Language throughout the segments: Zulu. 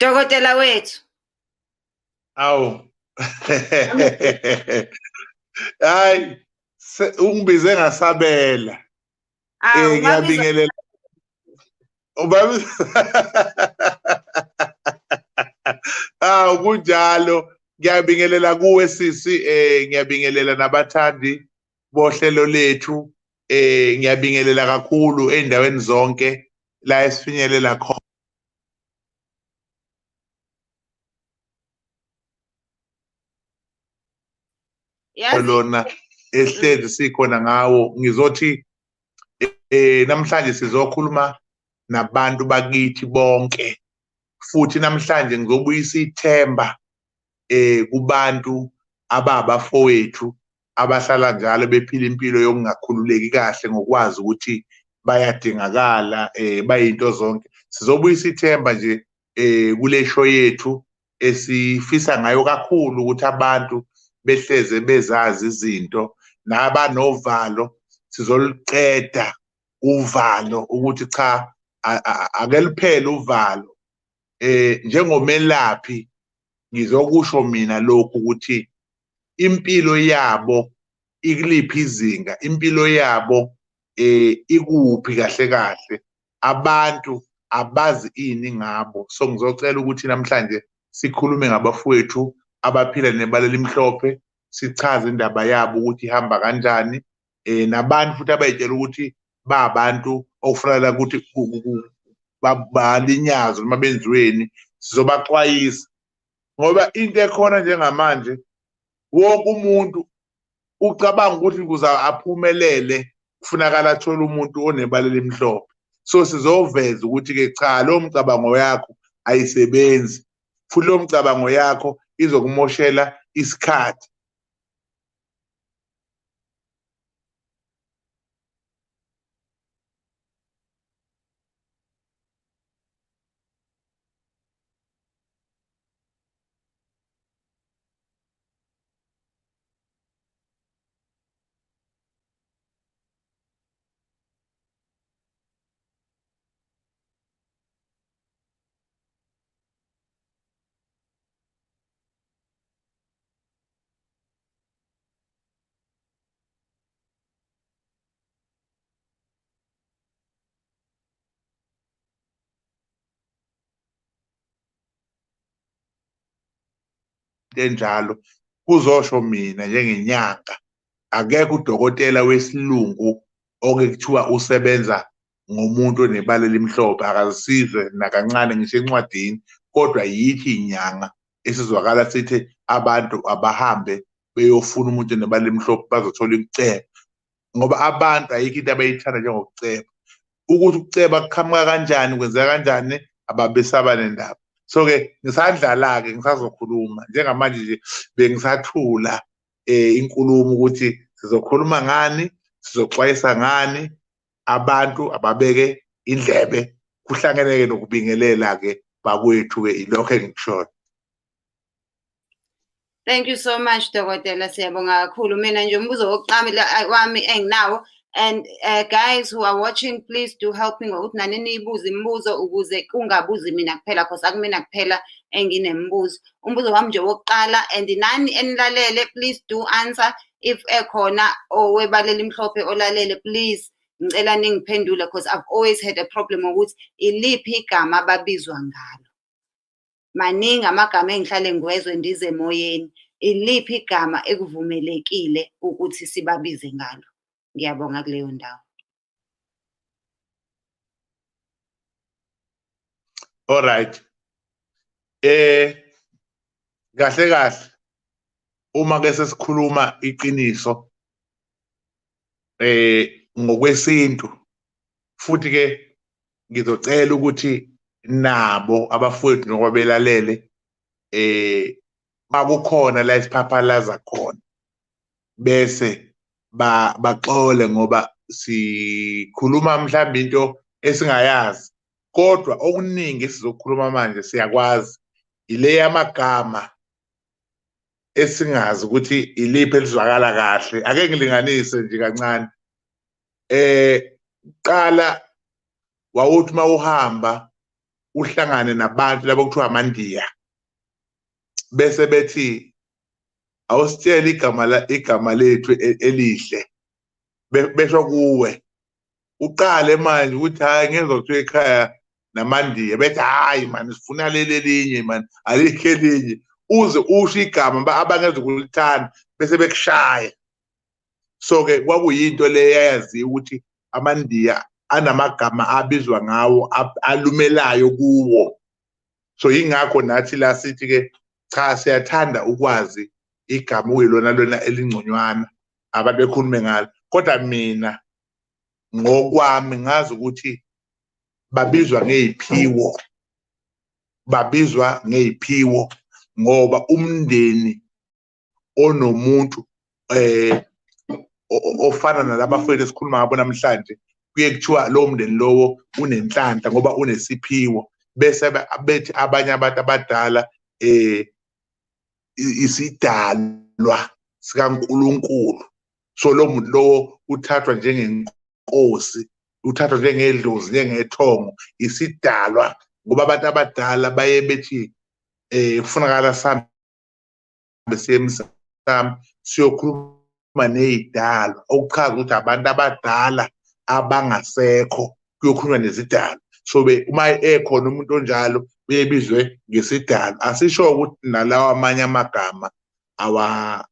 Dokotela wethu. Awu. Hayi, ungibize ngasabela. Awu, Ngiyabingelela. Ubaba. Awu kunjalo. Ngiyabingelela kuwe sisi, ngiyabingelela nabathandi bohlelo lethu. Ngiyabingelela kakhulu endaweni zonke la esifinyelela khona. Lona ehlezi sikhona ngawo, ngizothi namhlanje sizokhuluma nabantu bakithi bonke, futhi namhlanje ngizobuyisa ithemba kubantu ababafowethu abahlala njalo bephila impilo yokungakhululeki kahle ngokwazi ukuthi bayadingakala, bayinto zonke. Sizobuyisa ithemba nje kule show yethu esifisa ngayo kakhulu ukuthi abantu behleze bezazi izinto, nabanovalo sizoluqeda uvalo ukuthi cha, ake liphele uvalo. Njengomelaphi ngizokusho mina lokhu ukuthi impilo yabo ikuliphi izinga, impilo yabo ikuphi kahle kahle, abantu abazi ini ngabo. So ngizocela ukuthi namhlanje sikhulume ngabafowethu abaphila nebala elimhlophe, sichaze indaba yabo ukuthi ihamba kanjani, nabantu futhi abayitshela ukuthi babantu okufanele ukuthi balinyazwe noma benziweni, sizobaxwayisa. Ngoba into ekhona njengamanje, wonke umuntu ucabanga ukuthi ukuze aphumelele kufunakala athole umuntu onebala elimhlophe. So sizoveza ukuthi-ke cha, lowo mcabango yakho ayisebenzi, futhi lowo mcabango yakho izokumoshela isikhathi. Enjalo kuzosho mina njengenyanga, akekho udokotela wesilungu oke kuthiwa usebenza ngomuntu onebala elimhlophe, akazisizwe nakancane ngisho encwadini, kodwa yithi inyanga esizwakala sithi abantu abahambe beyofuna umuntu onebala elimhlophe bazothola ukuceba, ngoba abantu ayikho into abayithanda njengokuceba. Ukuthi ukuceba kuqhamuka kanjani, kwenzeka kanjani, ababesaba nendaba. So-ke ngisadlala-ke, ngisazokhuluma njengamanje nje bengisathula inkulumo ukuthi sizokhuluma ngani, sizoxwayisa ngani, abantu ababeke indlebe, kuhlangeneke nokubingelela-ke bakwethu-ke, ilokho engikushoyo. Thank you so much, Dokotela. Siyabonga kakhulu. Mina nje umbuzo wokuqala wami enginawo, and guys who are watching, please do help me ngokuthi nani niyibuze imibuzo ukuze kungabuzi mina kuphela, because akumina kuphela enginemibuzo. Umbuzo wami nje wokuqala, and nani enilalele, please do answer if ekhona owebala elimhlophe olalele, please ngicela ningiphendule, because I've always had a problem ukuthi iliphi igama ababizwa ngalo. Maningi amagama engihlale ngiwezwe ndize emoyeni. Iliphi igama ekuvumelekile ukuthi sibabize ngalo? Ngiyabonga kuleyo ndawo. All right. Kahle kahle uma ke sesikhuluma iqiniso ngokwesintu, futhi ke ngizocela ukuthi nabo abafowethu njengoba belalele bakukhona la esiphaphalaza khona bese baxole, ngoba sikhuluma mhlawumbe into esingayazi, kodwa okuningi esizokhuluma manje siyakwazi. Ile yamagama esingazi ukuthi iliphi elizwakala kahle. Ake ngilinganise nje kancane. Qala wawuthi mawuhamba uhlangane nabantu labo kuthiwa amaNdiya, bese bethi awusitshele igama lethu elihle, besho kuwe uqale manje ukuthi hayi ngezwa kuthiwa ekhaya namaNdiya, bethi hayi mani sifuna leli elinye mani, alikho elinye, uze usho igama abangeza ukulithanda bese bekushaya. So-ke kwakuyinto le eyayaziwa ukuthi amaNdiya anamagama abizwa ngawo alumelayo kuwo. So yingakho nathi la sithi-ke cha, siyathanda ukwazi igama okuyilona lona elingconywana abantu bekhulume ngalo. Kodwa mina ngokwami ngazi ukuthi babizwa ngey'phiwo, babizwa ngey'phiwo ngoba umndeni onomuntu ofana nalabafowethu esikhuluma ngabo namhlanje, kuye kuthiwa lowo mndeni lowo unenhlanhla ngoba unesiphiwo, bese bethi abanye abantu abadala isidalwa sikaNkulunkulu. So lo muntu lowo uthathwa njengenkosi, uthathwa njengedlozi, njengethongo, isidalwa, ngoba abantu abadala baye bethi kufunakala sihambe siye emsamo siyokhuluma ney'dalwa, okuchaza ukuthi abantu abadala abangasekho kuyokhulunywa nezidalwa. So uma ekhona umuntu onjalo uyebizwe ngesidalwa. Asisho ukuthi nalawa amanye amagama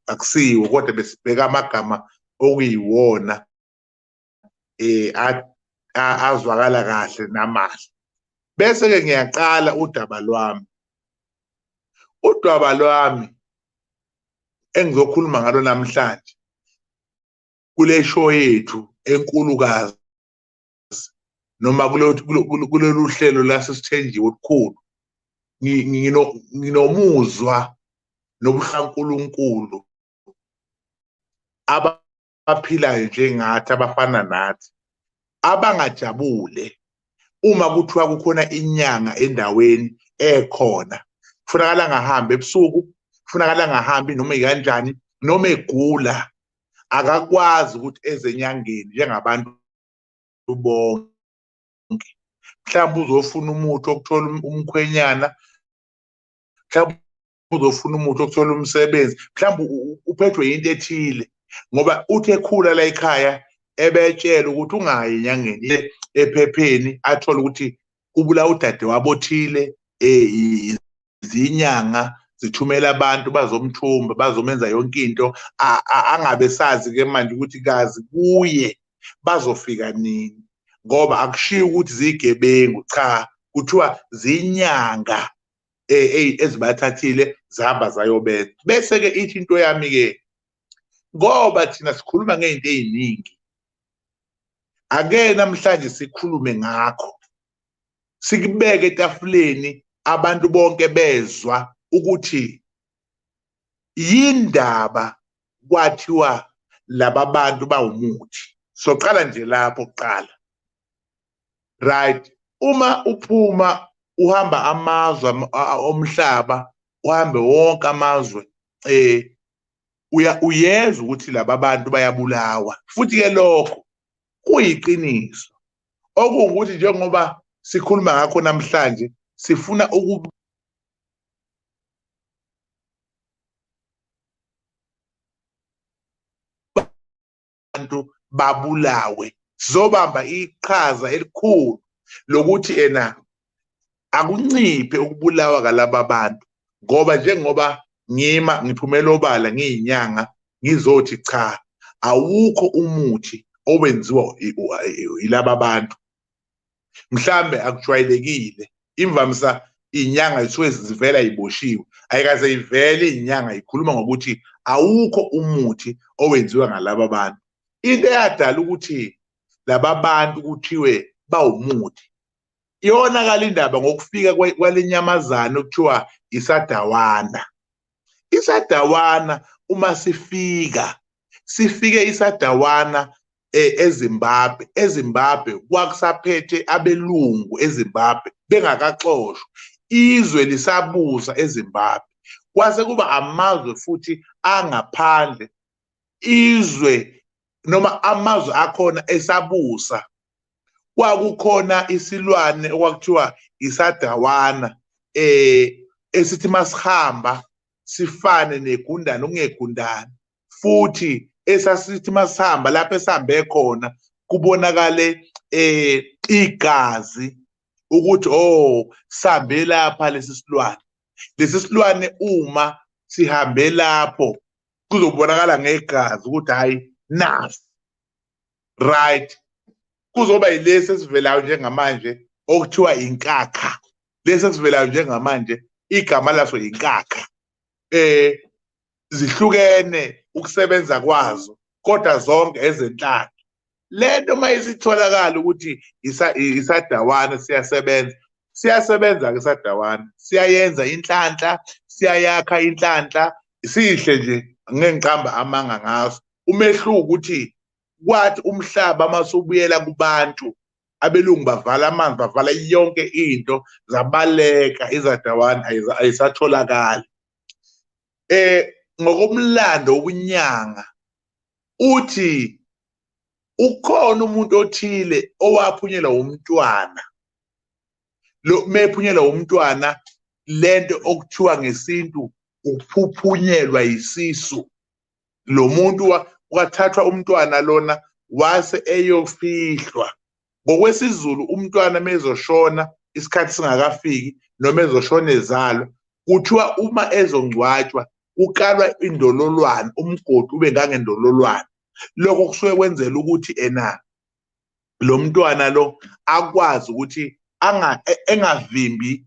akusiwo, kodwa besibheka amagama okuyiwona azwakala kahle namahle. Bese-ke ngiyaqala udaba lwami. Udaba lwami engizokhuluma ngalo namhlanje kule show yethu enkulukazi noma kulolu hlelo lasesithenjiwe olukhulu, nginomuzwa nobuhlankulunkulu abaphilayo njengathi, abafana nathi, abangajabule uma kuthiwa kukhona inyanga endaweni ekhona. Kufunakala angahambi ebusuku, kufunakala angahambi noma ikanjani, noma egula akakwazi ukuthi eze enyangeni njengabantu bonke. Mhlawumbe uzofuna umuthi wokuthola umkhwenyana, mhlawumbe uzofuna umuthi wokuthola umsebenzi, mhlawumbe uphethwe into ethile, ngoba uthi ekhula la ekhaya ebetshela ukuthi ungayi enyangeni, ephepheni athole ukuthi kubulawa udadewabo othile, izinyanga zithumela abantu bazomthumba, bazomenza yonke into, angabe sazi-ke manje ukuthi kazi kuye bazofika nini, ngoba akushiwo ukuthi ziyigebengu, cha, kuthiwa zinyanga ezibathathile zihamba zayobetha. Bese-ke ithi into yami-ke, ngoba thina sikhuluma ngey'nto ey'ningi, ake namhlanje sikhulume ngakho, sikubeke etafuleni abantu bonke bezwa ukuthi yindaba kwathiwa laba bantu bawumuthi. Soqala nje lapho kuqala. Right, uma uphuma uhamba amazwe omhlaba, uhambe wonke amazwe, uyezwa ukuthi laba bantu bayabulawa. Futhi ke lokho kuyiqiniso. Okuwukuthi njengoba sikhuluma ngakho namhlanje, sifuna abantu babulawe. Sizobamba iqhaza elikhulu lokuthi ena akunciphe ukubulawa kalaba bantu, ngoba njengoba ngima ngiphumela obala ngiyinyanga ngizothi cha, awukho umuthi owenziwa yilaba bantu. Mhlambe akujwayelekile, imvamisa inyanga zisuke zivela iboshiwe, ayikaze ivele inyanga ikhuluma ngokuthi awukho umuthi owenziwa ngalaba bantu. Into eyadala ukuthi laba bantu kuthiwe bawumuthi, iyonakala indaba ngokufika kwalenyamazane okuthiwa isadawana. Isadawana uma sifika, sifike isadawana eZimbabwe. eZimbabwe kwakusaphethe abelungu eZimbabwe bengakaxoshwa, izwe lisabusa eZimbabwe. Kwase kuba amazwe futhi angaphandle, izwe noma amazwe akhona esabusa. Kwakukhona isilwane okwakuthiwa isadawana esithi masihamba sifane negundane, okungegundane, futhi esasithi masihamba lapho esihambe khona kubonakale igazi ukuthi oh sambe lapha lesi silwane. Lesi silwane uma sihambe lapho kuzobonakala ngegazi ukuthi hayi nasi, right? Kuzoba yilesi esivelayo njengamanje okuthiwa inkakha. Lesi esivelayo njengamanje igama laso inkakha. Zihlukene ukusebenza kwazo kodwa zonke ezenhlaka. Lento mayisitholakala ukuthi isadawana siyasebenza, siyasebenza ke isadawana, siyayenza inhlanhla, siyayakha inhlanhla, sihle nje ngeke ngiqamba amanga ngaso. Umehluko ukuthi kwathi umhlaba masubuyela kubantu, abelungu bavala amanzi, bavala yonke into, zabaleka izadawana, ayisatholakali. Ngokomlando wokunyanga uthi ukhona umuntu othile owaphunyelwa umntwana. Lo mephunyelwa umntwana, lento okuthiwa ngesintu ukuphuphunyelwa isisu. Lo muntu wathathwa umntwana lona wase eyofihlwa. NgokwesiZulu umntwana mezoshona isikhathi singakafiki noma ezoshona ezalwa, kuthiwa uma ezongcwatshwa kukalwa indololwane, umgodi ube ngangendololwane. Lokho kusuke kwenzela ukuthi ena lo mntwana lo akwazi ukuthi engavimbi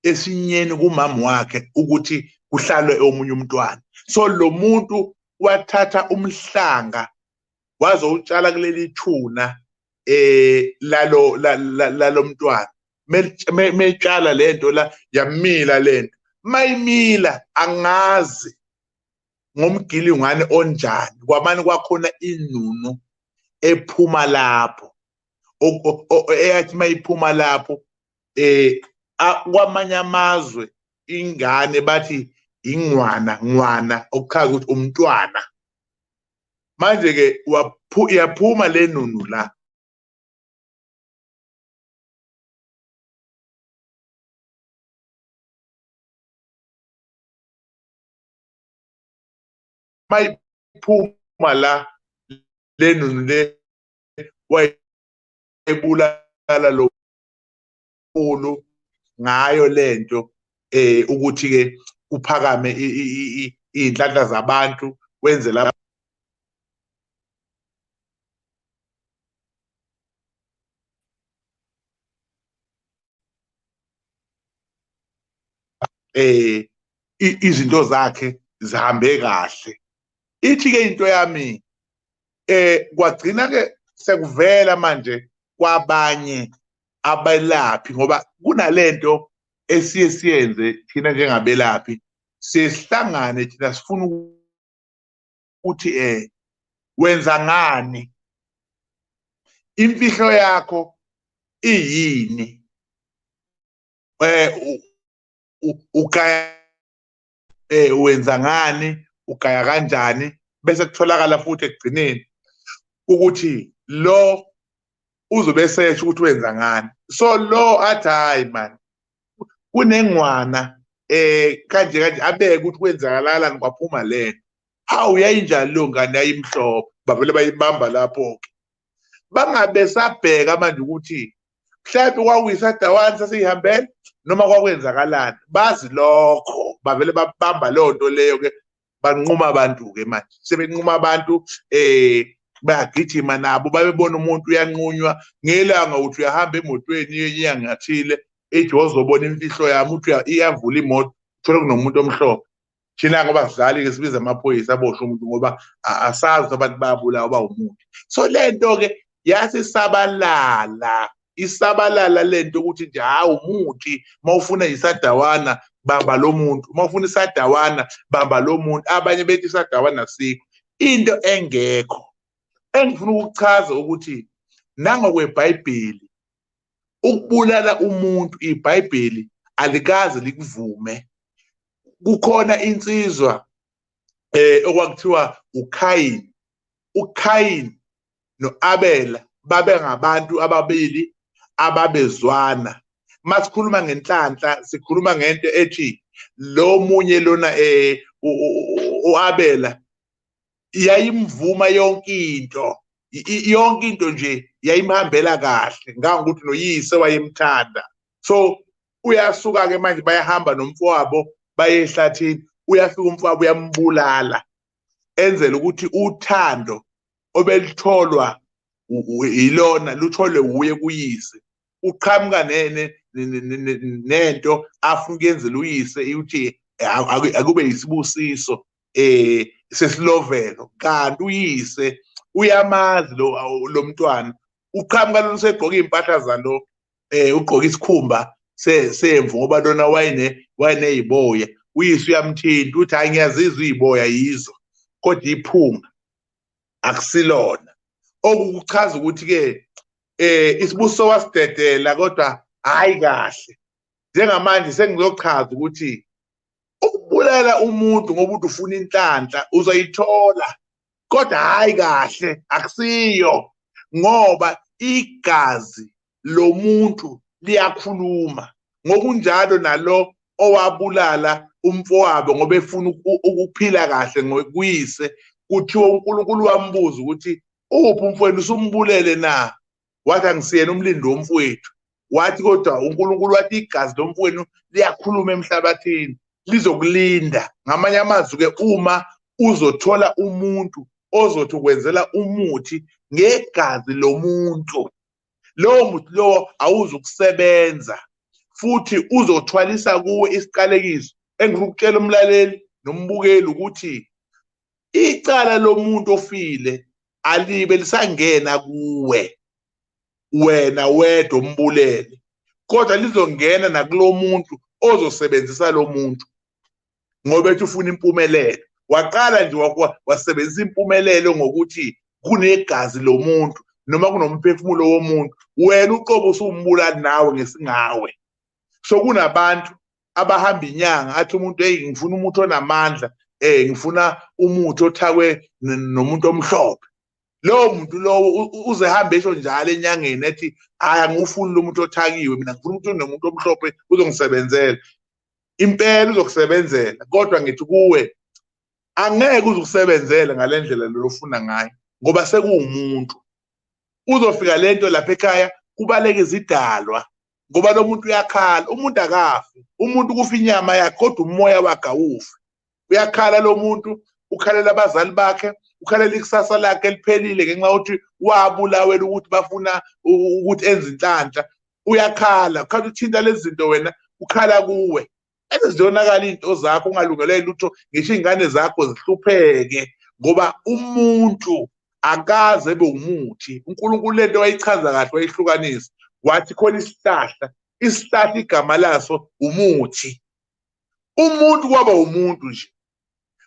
esinyeni kumama wakhe ukuthi kuhlalwe omunye umntwana. So lo muntu wathatha umhlanga wazowutshala kuleli thuna lalo lalomntwana. Metshala lento la yamila lento. Mayimila angazi ngomgilingwane onjani, kwamane kwakhona inunu ephuma lapho, eyathi mayiphuma lapho kwamanye amazwe ingane bathi ingwana ngwana, okuchaza ukuthi umntwana. Manje ke iyaphuma le nunu la, mayiphuma la le nunu le wayibulala lo mkhulu ngayo lento ukuthi ke kuphakame iy'nhlanhla zabantu, wenzela izinto zakhe zihambe kahle. Ithi ke into yami kwagcina ke sekuvela manje kwabanye abelaphi, ngoba kunalento esiye siyenze thina njengabelaphi, sihlangane thina sifuna ukuthi wenza ngani, imfihlo yakho iyini, ugaya wenza ngani, ugaya kanjani, bese kutholakala futhi ekugcineni ukuthi lo uzobe sesho ukuthi wenza ngani. So lo athi hayi man kunengwana kanje kanje, abeke ukuthi kwenzakalani kwaphuma lento. Hawu yayinjani leyo ngane, yayimhlophe, bavele bayibamba lapho ke. Bangabe sabheka manje ukuthi mhlawumbe kwakuyisadawana sasihambele noma kwakwenzakalani, bazi lokho, bavele babamba leyo nto leyo ke, banquma abantu ke manje. Sebenquma abantu bayagijima nabo, babebona umuntu uyanqunywa ngelanga uthi uyahamba emotweni yenyanga athile, ethi wozobona imfihlo yami, uthi iyavula imoto, uthole kunomuntu omhlophe. Thina ngoba sidlali ke sibiza amaphoyisa aboshwe umuntu ngoba asazi abantu bayabulawa bawumuntu. So lento ke yasisabalala, isabalala lento ukuthi nje hawu umuthi mawufuna isadawana bamba lo muntu, mawufuna isadawana bamba lo muntu, abanye bethi isadawana sikho. Into engekho engifuna ukuchaza ukuthi nangokweBhayibheli ukubulala umuntu iBhayibheli alikaze likuvume. Kukhona insizwa okwakuthiwa uKain, uKain noAbela babe ngabantu ababili ababezwana. Masikhuluma ngenhlanhla sikhuluma ngento ethi lo munye lona uAbela yayimvuma yonke into, yonke into nje yayimhambela kahle, ngangokuthi noyise wayemthanda. So uyasuka ke manje bayahamba nomfowabo baye ehlathini, uyafika umfowabo uyambulala enzela ukuthi uthando obelitholwa ilona lutholwe uye kuyise. Uqhamuka nento afuna ukuyenzela uyise ukuthi akube yisibusiso sesilovelo, kanti uyise uyamazi lo mntwana. Uqhamuka lona usegqoka impahla zalo, ugqoka isikhumba semvu ngoba lona wayeneyiboya. Uyise uyamthinta uthi hayi ngiyazizwa iziboya yizo, kodwa iphunga akusilona. Okuchaza ukuthi ke isibusiso wasidedela kodwa hayi kahle. Njengamanje sengizochaza ukuthi ukubulala umuntu ngoba uthi ufuna inhlanhla uzoyithola, kodwa hayi kahle akusiyo, ngoba igazi lomuntu liyakhuluma. Ngokunjalo nalo owabulala umfowabo ngoba efuna ukuphila kahle ngokuyise, kuthiwa uNkulunkulu wambuza ukuthi uphi umfowenu, usumbulele na? Wathi angisiyena umlindi womfowethu. Wathi kodwa uNkulunkulu wathi igazi lomfowenu liyakhuluma emhlabathini, lizokulinda. Ngamanye amazwi ke, uma uzothola umuntu ozothi ukwenzela umuthi ngegazi lomuntu, lowo muthi lowo awuzukusebenza futhi uzothwalisa kuwe isiqalekiso. Engikutshela umlaleli nombukeli ukuthi icala lomuntu ofile alibe lisangena kuwe wena wedwa umbulele, kodwa lizongena nakulo muntu ozosebenzisa lo muntu ngoba ethi ufuna impumelelo. Waqala nje wasebenzisa impumelelo ngokuthi kunegazi lomuntu noma kunomphefumulo womuntu, wena uqobo usumbulali nawe ngesingawe. So kunabantu abahamba inyanga athi umuntu hey ngifuna umuthi onamandla, ngifuna umuthi othakwe nomuntu omhlophe. Lowo muntu lowo uze hambe esho njalo enyangeni ethi hayi angifuni lo muntu othakiwe, mina ngifuna umuntu onomuntu omhlophe uzongisebenzela. Impela uzokusebenzela, kodwa ngithi kuwe angeke uzukusebenzele ngalendlela lo ofuna ngayo, ngoba sekuwumuntu. Uzofika lento lapha ekhaya kubaleke izidalwa, ngoba lo muntu uyakhala. Umuntu akafi, umuntu kufa inyama yakhe kodwa umoya wakhe awufi. Uyakhala lo muntu, ukhalela abazali bakhe, ukhalela ikusasa lakhe eliphelile ngenxa yokuthi wabulawela ukuthi bafuna ukuthi enze inhlanhla. Uyakhala, ukhala uthinta lezi zinto wena, ukhala kuwe. Ezizonakala into zakho ungalungelwe lutho, ngisho izingane zakho zihlupheke, ngoba umuntu akaze ebe umuthi. uNkulunkulu lento wayichaza kahle, wayihlukanisa, wathi khona isihlahla, isihlahla igama laso umuthi. Umuntu kwaba umuntu nje.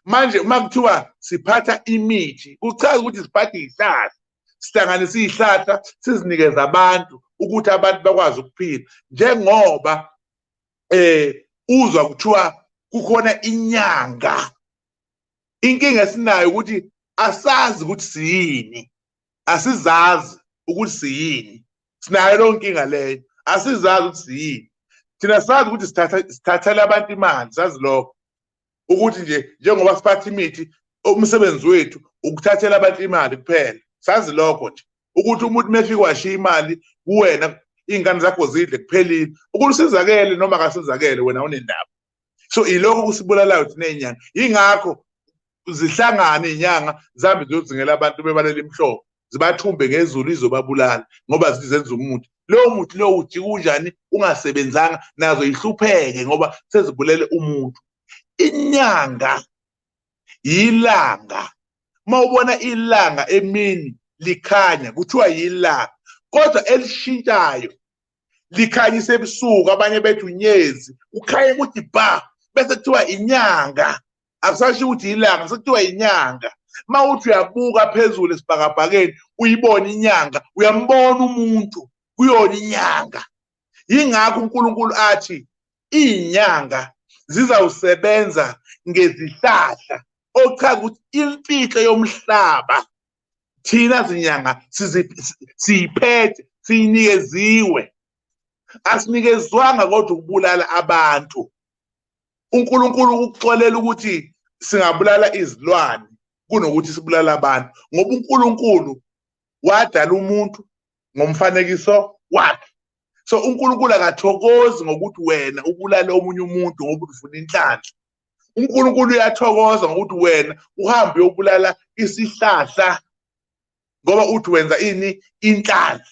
Manje uma kuthiwa siphatha imithi, kuchaza ukuthi siphatha izihlahla, sihlanganisa izihlahla sizinikeza abantu ukuthi abantu bakwazi ukuphila. Njengoba uzwa kuthiwa kukhona inyanga, inkinga esinayo ukuthi asazi ukuthi siyini, asizazi ukuthi siyini. Sinayo leyo nkinga leyo, asizazi ukuthi siyini. Thina sazi ukuthi sithathela abantu imali, sazi lokho ukuthi nje njengoba siphatha imithi umsebenzi wethu ukuthathela abantu imali kuphela. Sazi lokho nje ukuthi umuntu mefika washiya imali kuwena, iy'ngane zakho zidle kuphelile, ukuthi usizakele noma akasizakele wena unendaba. So ilokho kusibulalayo thina iy'nyanga. Yingakho zihlangane iy'nyanga zihambe ziyozingela abantu bebalela imihlobo, zibathumbe ngezulu izobabulala ngoba zithi zenza umuthi. Lowo muthi lowo ujika unjani ungasebenzanga, nazo ihlupheke ngoba sezibulele umuntu. Inyanga yilanga. Uma ubona ilanga emini likhanya kuthiwa yilanga, kodwa elishintshayo likhanyisa ebusuku, abanye bethi unyezi, kukhanye ukuthi ba, bese kuthiwa inyanga. Akusasho ukuthi ilanga, sekuthiwa inyanga. Uma uthi uyabuka phezulu esibhakabhakeni uyibona inyanga, uyambona umuntu kuyona inyanga. Yingakho uNkulunkulu athi inyanga zizawusebenza ngezihlahla, ochaza ukuthi imfihlo yomhlaba Thina zinyanga siyiphethe, siyinikeziwe. Asinikezwanga kodwa ukubulala abantu. uNkulunkulu ukuxolela ukuthi singabulala izilwane kunokuthi sibulale abantu, ngoba uNkulunkulu wadala umuntu ngomfanekiso wakhe. So uNkulunkulu akathokozi ngokuthi wena ubulale omunye umuntu ngoba ufuna inhlanhla. uNkulunkulu uyathokoza ngokuthi wena uhambe uyobulala isihlahla ngoba uthi wenza ini? Inhlanhla.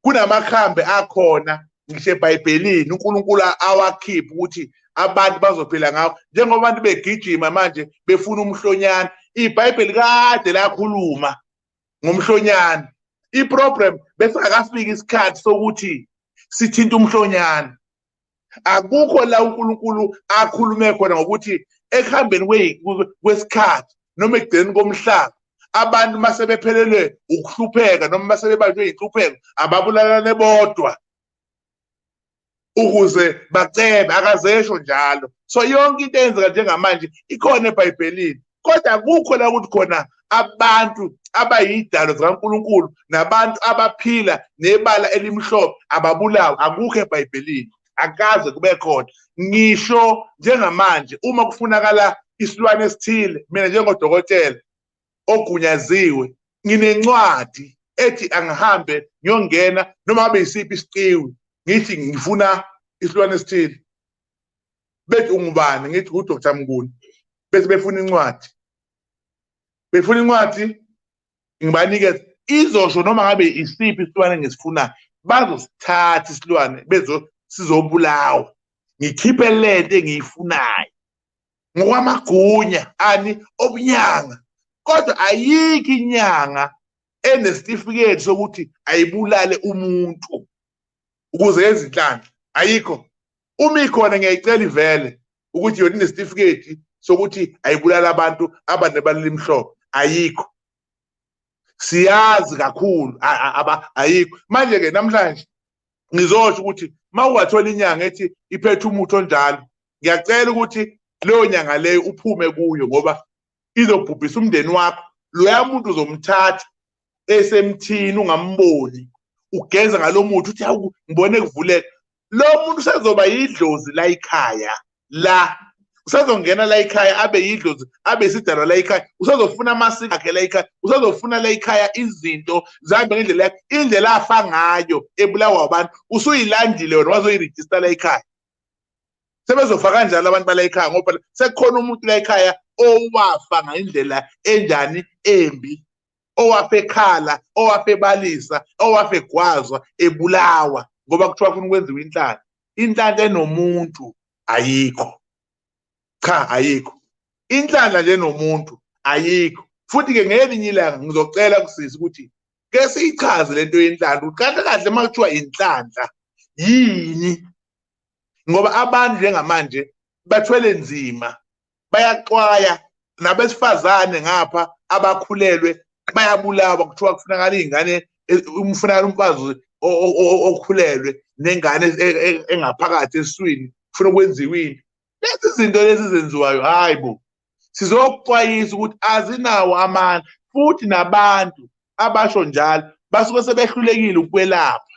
Kunamakhambi akhona ngisho eBhayibhelini uNkulunkulu awakhipha ukuthi abantu bazophila ngawo, njengoba abantu begijima manje befuna umhlonyane. IBhayibheli kade lakhuluma ngomhlonyane. I-problem bese akafika isikhathi sokuthi sithinte umhlonyane. Akukho la uNkulunkulu akhulume khona ngokuthi ekuhambeni kwesikhathi noma ekugcineni komhlaba abantu mase bephelelwe ukuhlupheka noma mase bebanjwe inhlupheko ababulalane bodwa ukuze bacebe. Akazesho njalo. So yonke into eyenzeka njengamanje ikhona eBhayibhelini, kodwa akukho la ukuthi khona abantu abayidalo zikaNkulunkulu nabantu abaphila nebala elimhlophe ababulawa. Akukho eBhayibhelini, akaze kube khona. Ngisho njengamanje uma kufunakala isilwane esithile, mina njengodokotela ogunyaziwe nginencwadi ethi angihambe ngiyongena noma ngabe yisiphi isiqiwi, ngithi ngifuna isilwane esithile, bethi ungubani, ngithi uDr Mnguni, bese befuna incwadi, befuna incwadi ngibanikeza, izosho noma ngabe isiphi isilwane engisifunayo, bazosithatha isilwane bezo sizobulawa, ngikhiphe lento engiyifunayo ngokwamagunya ani obunyanga. Kodwa ayikho inyanga enesitifiketi sokuthi ayibulale umuntu ukuze yenze inhlanhla, ayikho. Uma ikhona ngiyayicela ivele ukuthi yona inesitifiketi sokuthi ayibulale abantu abanebala elimhlophe, ayikho. Siyazi kakhulu ayikho. Manje-ke namhlanje ngizosho ukuthi uma ungathola inyanga ethi iphethe umuthi onjalo, ngiyacela ukuthi leyo nyanga leyo uphume kuyo, ngoba izobhubhisa umndeni wakho. Loya muntu uzomthatha esemthini ungamboni, ugeza ngalo muthi uthi hawu ngibone kuvuleka. Lo muntu usezoba yidlozi la ekhaya, la usezongena la ekhaya abe yidlozi, abe isidalwa la ekhaya, usezofuna amasiko akhe la ekhaya, usezofuna la ekhaya izinto zihambe ngendlela yakhe, indlela afa ngayo ebulawa abantu usuyilandile wena wazoyirejista la ekhaya. Sebezofa kanjalo abantu bala ekhaya, ngoba sekukhona umuntu la ekhaya owafa ngendlela enjani embi, owafa ekhala, owafa ebalisa, owafa egwazwa, ebulawa, ngoba kuthiwa kufuna ukwenziwa inhlanhla. Inhlanhla enomuntu ayikho, cha ayikho. Inhlanhla nje enomuntu ayikho. Futhi-ke ngelinye ilanga ngizocela kusisi ukuthi ke siyichaze lento yenhlanhla, ukuthi kahle kahle uma kuthiwa inhlanhla yini, ngoba abantu njengamanje bathwele nzima, bayaxwaya nabesifazane ngapha abakhulelwe bayabulawa, kuthiwa kufunakala iy'ngane, umfunakala umfazi okhulelwe nengane engaphakathi esiswini, kufuna ukwenziwa ini. Lezi zinto lezi zenziwayo, hayi bo, sizokuxwayisa ukuthi azinawo amandla. Futhi nabantu abasho njalo basuke sebehlulekile ukwelapha,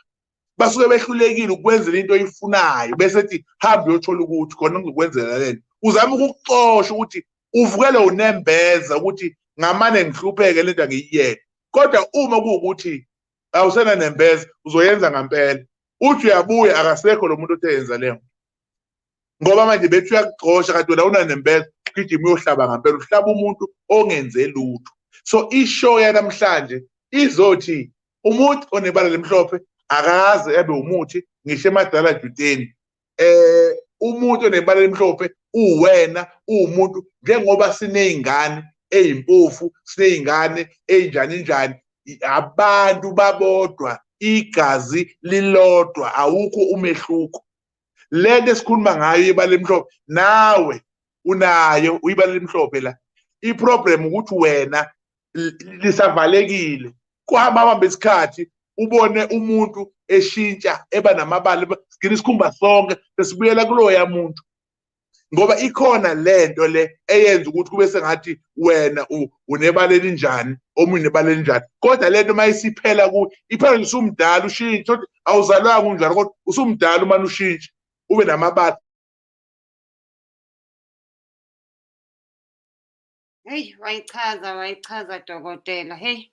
basuke behlulekile ukwenzela into oyifunayo, bese ethi hamba uyothola ukuthi khona ngizokwenzela lento. Uzama ukukuxosha ukuthi uvukele unembeza ukuthi ngamane ngihlupheke lento angiyiyeke. Kodwa uma kuwukuthi awusena nembeza uzoyenza ngempela, uthi uyabuya akasekho lo muntu othe yenza leyo, ngoba manje bethi uyakuxosha kanti wena unanembeza, ugijima uyohlaba ngempela, uhlaba umuntu ongenze lutho. So ishow yanamhlanje izothi umuntu onebala lemhlophe akaze ebe umuthi ngisho emadala juteni. Umuntu onebala elimhlophe uwena, uwumuntu. Njengoba siney'ngane ey'mpofu, siney'ngane ey'njani njani, abantu babodwa, igazi lilodwa, awukho umehluko. Lento esikhuluma ngayo ibala elimhlophe, nawe unayo uyibala elimhlophe la. I-problem ukuthi wena lisavalekile, kuhamba hamba isikhathi ubone umuntu eshintsha eba namabala, sigcina isikhumba sonke sesibuyela kuloya muntu. Ngoba ikhona lento le eyenza ukuthi kube sengathi wena unebala elinjani, omunye unebala elinjani, kodwa lento mayisiphela ku iphela nje usumdala ushintshe, awuzalwanga unjalo kodwa usumdala umane ushintshe ube namabala. Hey, wayichaza wayichaza dokotela. Hey.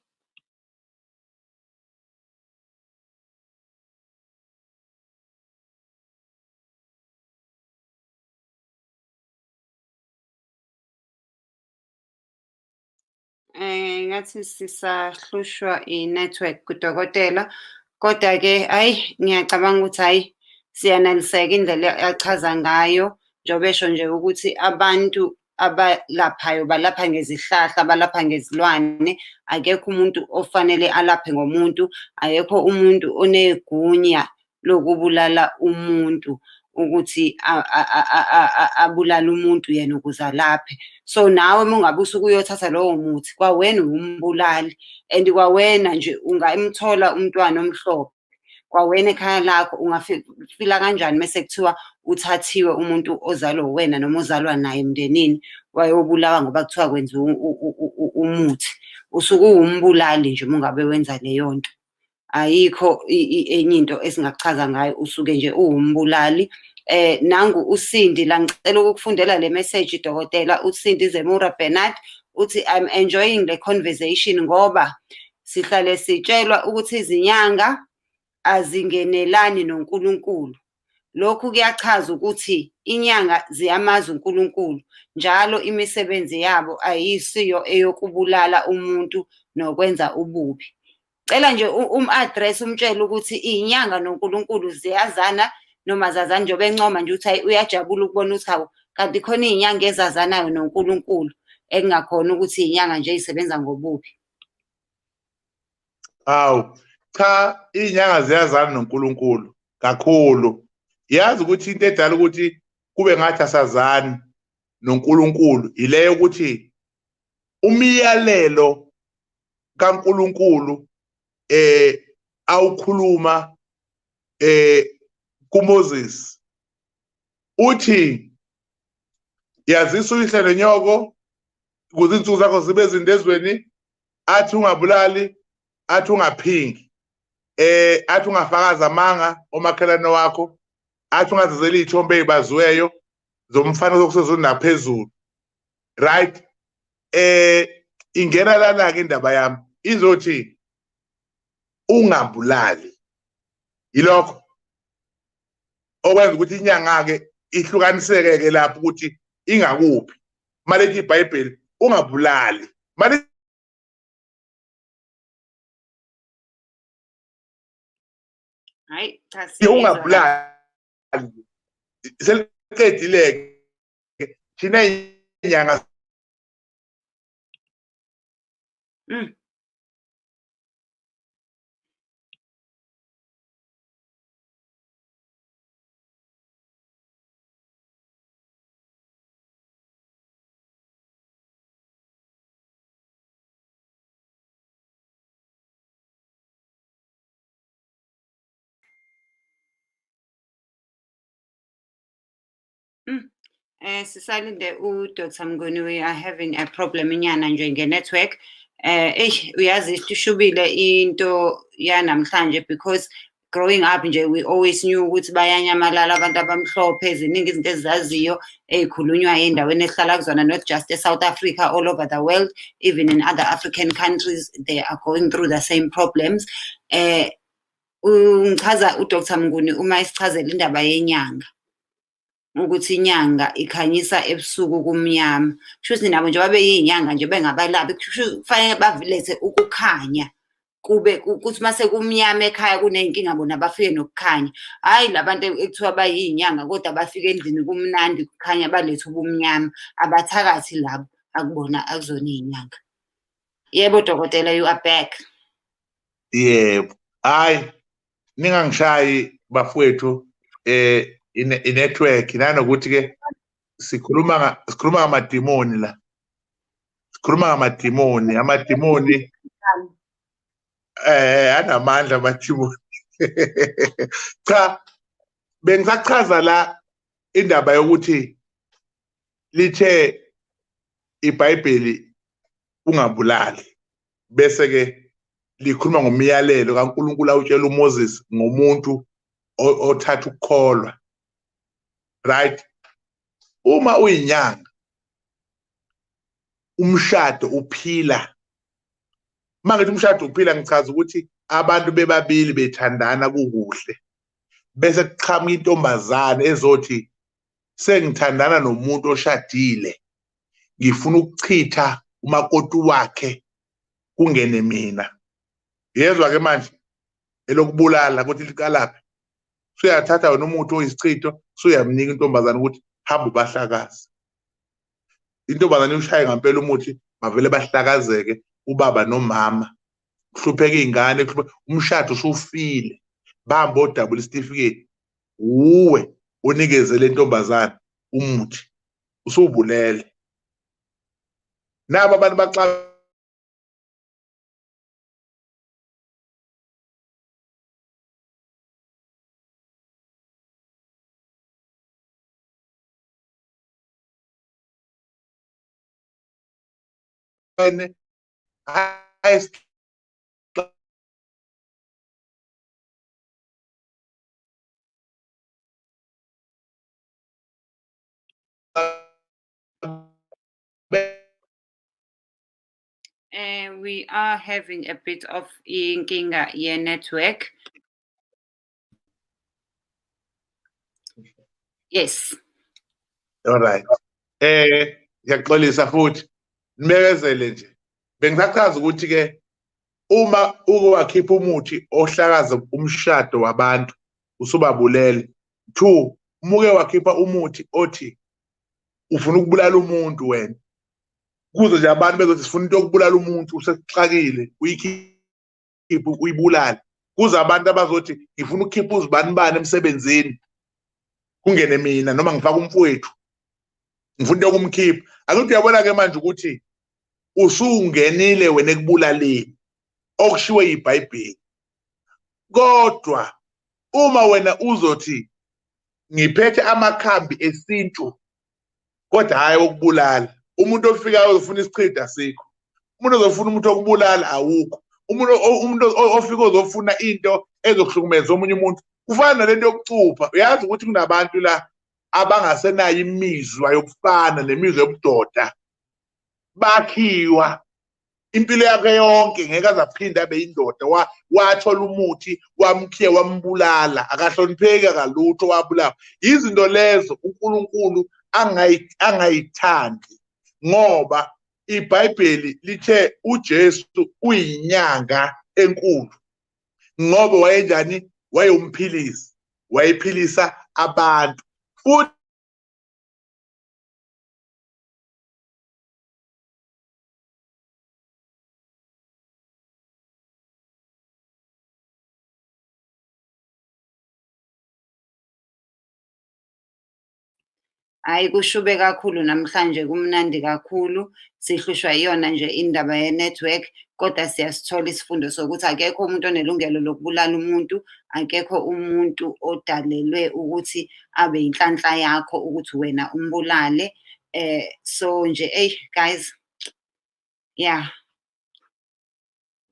Ngathi sisahlushwa i-network kudokotela, kodwa-ke hhayi ngiyacabanga ukuthi hhayi siyanaliseka indlela achaza ngayo, njengoba esho nje ukuthi abantu abalaphayo balapha ngezihlahla, balapha ngezilwane, akekho umuntu ofanele alaphe ngomuntu, akekho umuntu onegunya lokubulala umuntu ukuthi abulale umuntu yena ukuze alaphe. So nawe uma ungabe usuke uyothatha lowo muthi, kwawena uwumbulali and kwawena nje ungamthola umntwana omhlophe, kwawena ekhaya lakho ungafila kanjani mese kuthiwa uthathiwe umuntu ozalwa uwena noma ozalwa naye emndenini wayobulawa ngoba kuthiwa kwenziwa umuthi. Usuke uwumbulali nje uma ungabe wenza leyo nto. Ayikho enye into esingakuchaza ngayo, usuke nje uwumbulali. Nangu uSindi la, ngicela ukukufundela le message dokotela. uSindi Zemura Bernard uthi I'm enjoying the conversation ngoba sihlale sitshelwa ukuthi izinyanga azingenelani noNkulunkulu. Lokhu kuyachaza ukuthi inyanga ziyamazi uNkulunkulu, njalo imisebenzi yabo ayisiyo eyokubulala umuntu nokwenza ububi. Cela nje um-address umtshele ukuthi iy'nyanga noNkulunkulu ziyazana noma zazani, njengoba encoma nje ukuthi hhayi uyajabula ukubona ukuthi hawu kanti khona iy'nyanga ezazanayo noNkulunkulu, ekungakhona ukuthi iy'nyanga nje ey'sebenza ngobubi. Hawu, cha, iy'nyanga ziyazana noNkulunkulu kakhulu. Yazi ukuthi into edala ukuthi kube ngathi asazani noNkulunkulu ileyo ukuthi umyalelo kaNkulunkulu awukhuluma kuMoses uthi yazisa uyihlo nenyoko ukuze izinsuku zakho zibe zinde ezweni, athi ungabulali, athi ungaphingi, athi ungafakazi amanga omakhelwane wakho, athi ungazizeli iy'thombe ey'baziweyo zomfanekiso okusezulwini naphezulu. Right? Ingena lana-ke indaba yami izothi ungabulali. Yilokho okwenza ukuthi inyanga-ke ihlukaniseke-ke lapho ukuthi ingakuphi. Malithi iBhayibheli ungabulali, mali hayi cha siyezwa. Ungabulali seliqedile-ke thina inyanga. Sisalinde uDr Mnguni, we are having a problem inyana nje nge-network. Eh, uyazi ishubile into yanamhlanje because growing up nje we always knew ukuthi bayanyamalala abantu abamhlophe, ziningi izinto ezizaziyo ey'khulunywayo ey'ndaweni esihlala kuzona, not just e-South Africa, all over the world, even in other African countries, they are going through the same problems. Ungichaza uDr Mnguni uma esichazela indaba yenyanga, ukuthi inyanga ikhanyisa ebusuku kumnyama. Kusho ukuthi nabo njengoba beyinyanga nje bengabalaphi, kusho kufanele balethe ukukhanya, kube kuthi mase kumnyama ekhaya kuney'nkinga bona bafike nokukhanya. Hhayi la bantu ekuthiwa bayinyanga kodwa bafike endlini kumnandi kukhanya balethe ubumnyama. Abathakathi labo, akubona akuzona iy'nyanga. Yebo dokotela, you are back. Yebo, hhayi ningangishayi bafowethu, i-network nanokuthi ke sikhuluma sikhuluma ngamadimoni la, sikhuluma ngamadimoni, amadimoni anamandla amadimoni. Cha, bengisachaza la indaba yokuthi Lithe iBhayibheli ungabulali, bese ke likhuluma ngomyalelo kaNkulunkulu awutshela uMoses ngomuntu othatha ukukholwa. Right? Uma uyinyanga, umshado uphila. Uma ngithi umshado uphila, ngichaza ukuthi abantu bebabili bethandana kukuhle, bese kuqhamuka intombazane ezothi sengithandana nomuntu oshadile, ngifuna ukuchitha umakoti wakhe kungene mina. Yezwa ke manje elokubulala ukuthi liqalaphi. Usuyathatha wena umuthi oyisichitho, usuyamnika intombazane ukuthi hamba ubahlakaze. Intombazane ushaye ngampela umuthi, bavele bahlakazeke ubaba nomama, kuhlupheka iy'ngane, umshado usufile, bamba odabula isitifiketi. Uwe onikeze le ntombazane umuthi, usubulele. Nabo abantu baxabene. We are having a bit of inkinga ye-network. Yes. All right. Ngiyaxolisa futhi. Nibekezele nje. Bengisachaza ukuthi ke uma uke wakhipha umuthi ohlakaza umshado wabantu, usubabulele. 2, uma uke wakhipha umuthi othi ufuna ukubulala umuntu wena, kuze nje abantu bezothi sifuna into yokubulala umuntu, usexakile, uyikhiphe uyibulale. Kuze abantu abazothi ngifuna ukukhipha uzibanibani emsebenzini, kungene mina noma ngifake umfowethu, ngifuna into yokumkhipha. Akuthi uyabona ke manje ukuthi usungenile wena ekubulaleni okushiwe yiBhayibheli. Kodwa uma wena uzothi ngiphethe amakhambi esintu kodwa hayi okubulala, umuntu ofikayo uzofuna isichitho asikho, umuntu ozofuna umuntu okubulala awukho, umuntu ofika ozofuna into ezokuhlukumeza omunye umuntu. Kufana nalento yokucupha. Uyazi ukuthi kunabantu la abangasenayo imizwa yobufana nemizwa yobudoda, bakhiwa impilo yakhe yonke ngeke aze aphinde abe indoda. Wathola umuthi wamkhiya wambulala, akahlonipheki akalutho, wabulawa. Izinto lezo uNkulunkulu angayithandi, ngoba iBhayibheli lithe uJesu uyinyanga enkulu, ngoba wayenjani? Wayewumphilisi, wayephilisa abantu. Futhi Hhayi, kushube kakhulu namhlanje, kumnandi kakhulu. Sihlushwa iyona nje indaba ye-network, kodwa siyasithola isifundo sokuthi akekho umuntu onelungelo lokubulala umuntu, akekho umuntu odalelwe ukuthi abe inhlanhla yakho ukuthi wena umbulale. So nje, eyi guys, yeah,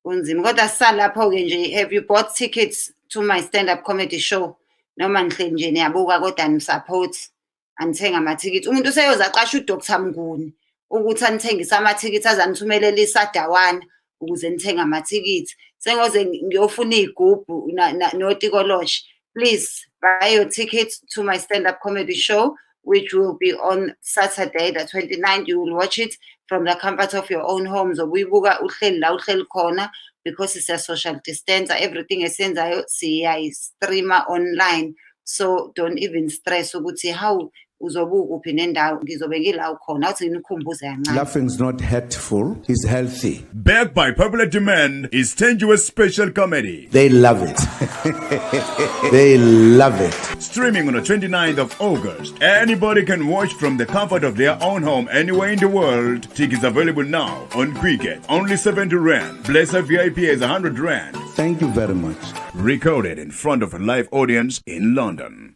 kunzima. Kodwa sisalapho-ke nje, have you bought tickets to my stand-up comedy show? Noma nihleli nje niyabuka kodwa anisupport, anithenga amathikithi. Umuntu useyoze aqashe uDr Mnguni ukuthi anithengise amathikithi, aze anithumelele isadawana ukuze nithenge amathikithi. Sengoze ngiyofuna iy'gubhu notikoloshe. Please buy your tickets to my stand-up comedy show, which will be on Saturday, the 29th. You will watch it from the comfort of your own home. Uzobe uyibuka uhleli la uhleli khona, because it's a social distance. Everything esiyenzayo siyayi-streama online. So don't even stress ukuthi how uzobe ukuphi nendawo, ngizobe ngila ukhona. Awuthi nginikhumbuze kancane. Laughing's not hurtful, it's healthy. Backed by popular demand is Thenjiwe's special comedy. They love it. They love it. Streaming on the 29th of August. Anybody can watch from the comfort of their own home anywhere in the world. Tickets available now on Quicket. Only 70 Rand. Blesser VIP is 100 Rand. Thank you very much. Recorded in front of a live audience in London.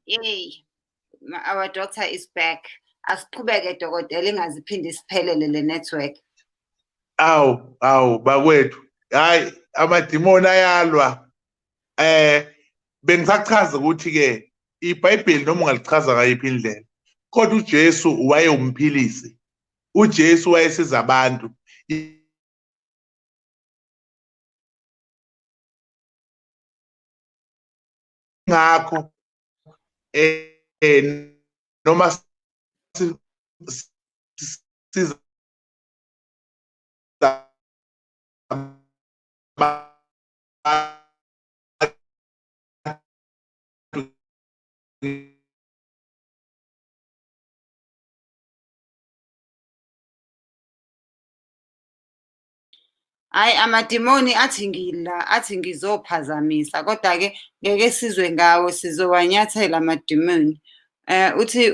Yay. Our doctor is back. Asiqhubeke dokotela, ingaziphinde isiphelele le network. Awu, awu bakwethu, hayi amadimoni ayalwa. Bengisachaza ukuthi ke iBhayibheli noma ungalichaza ngayiphi indlela, kodwa uJesu wayewumphilisi. uJesu wayesiza abantu. Ngakho noma siza Hayi amadimoni athi ngila, athi ngizophazamisa, kodwa ke ngeke sizwe ngawo, sizowanyathela amadimoni. Uthi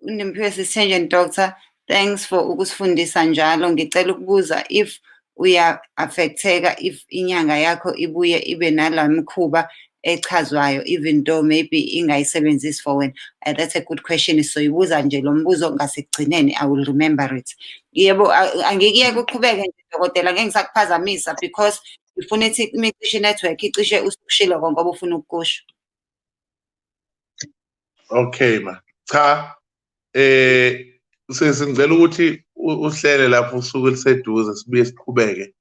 uNempiwe Sisithenjeni, doctor, thanks for ukusifundisa njalo. Ngicela ukubuza if uya-affecteka if inyanga yakho ibuye ibe nala mikhuba echazwayo, even though maybe ingayisebenzisi for wena. That's a good question. Soyibuza nje lo mbuzo ngasekugcineni, I will remember it. Yebo, angikuyeke uqhubeke nje dokotela, ngeke ngisakuphazamisa because ngifuna ithi imicishe network icishe usukushilo konke obufuna ukukusho. Okay ma. Cha, sesingicela ukuthi uhlele lapho usuku eliseduze sibuye siqhubeke.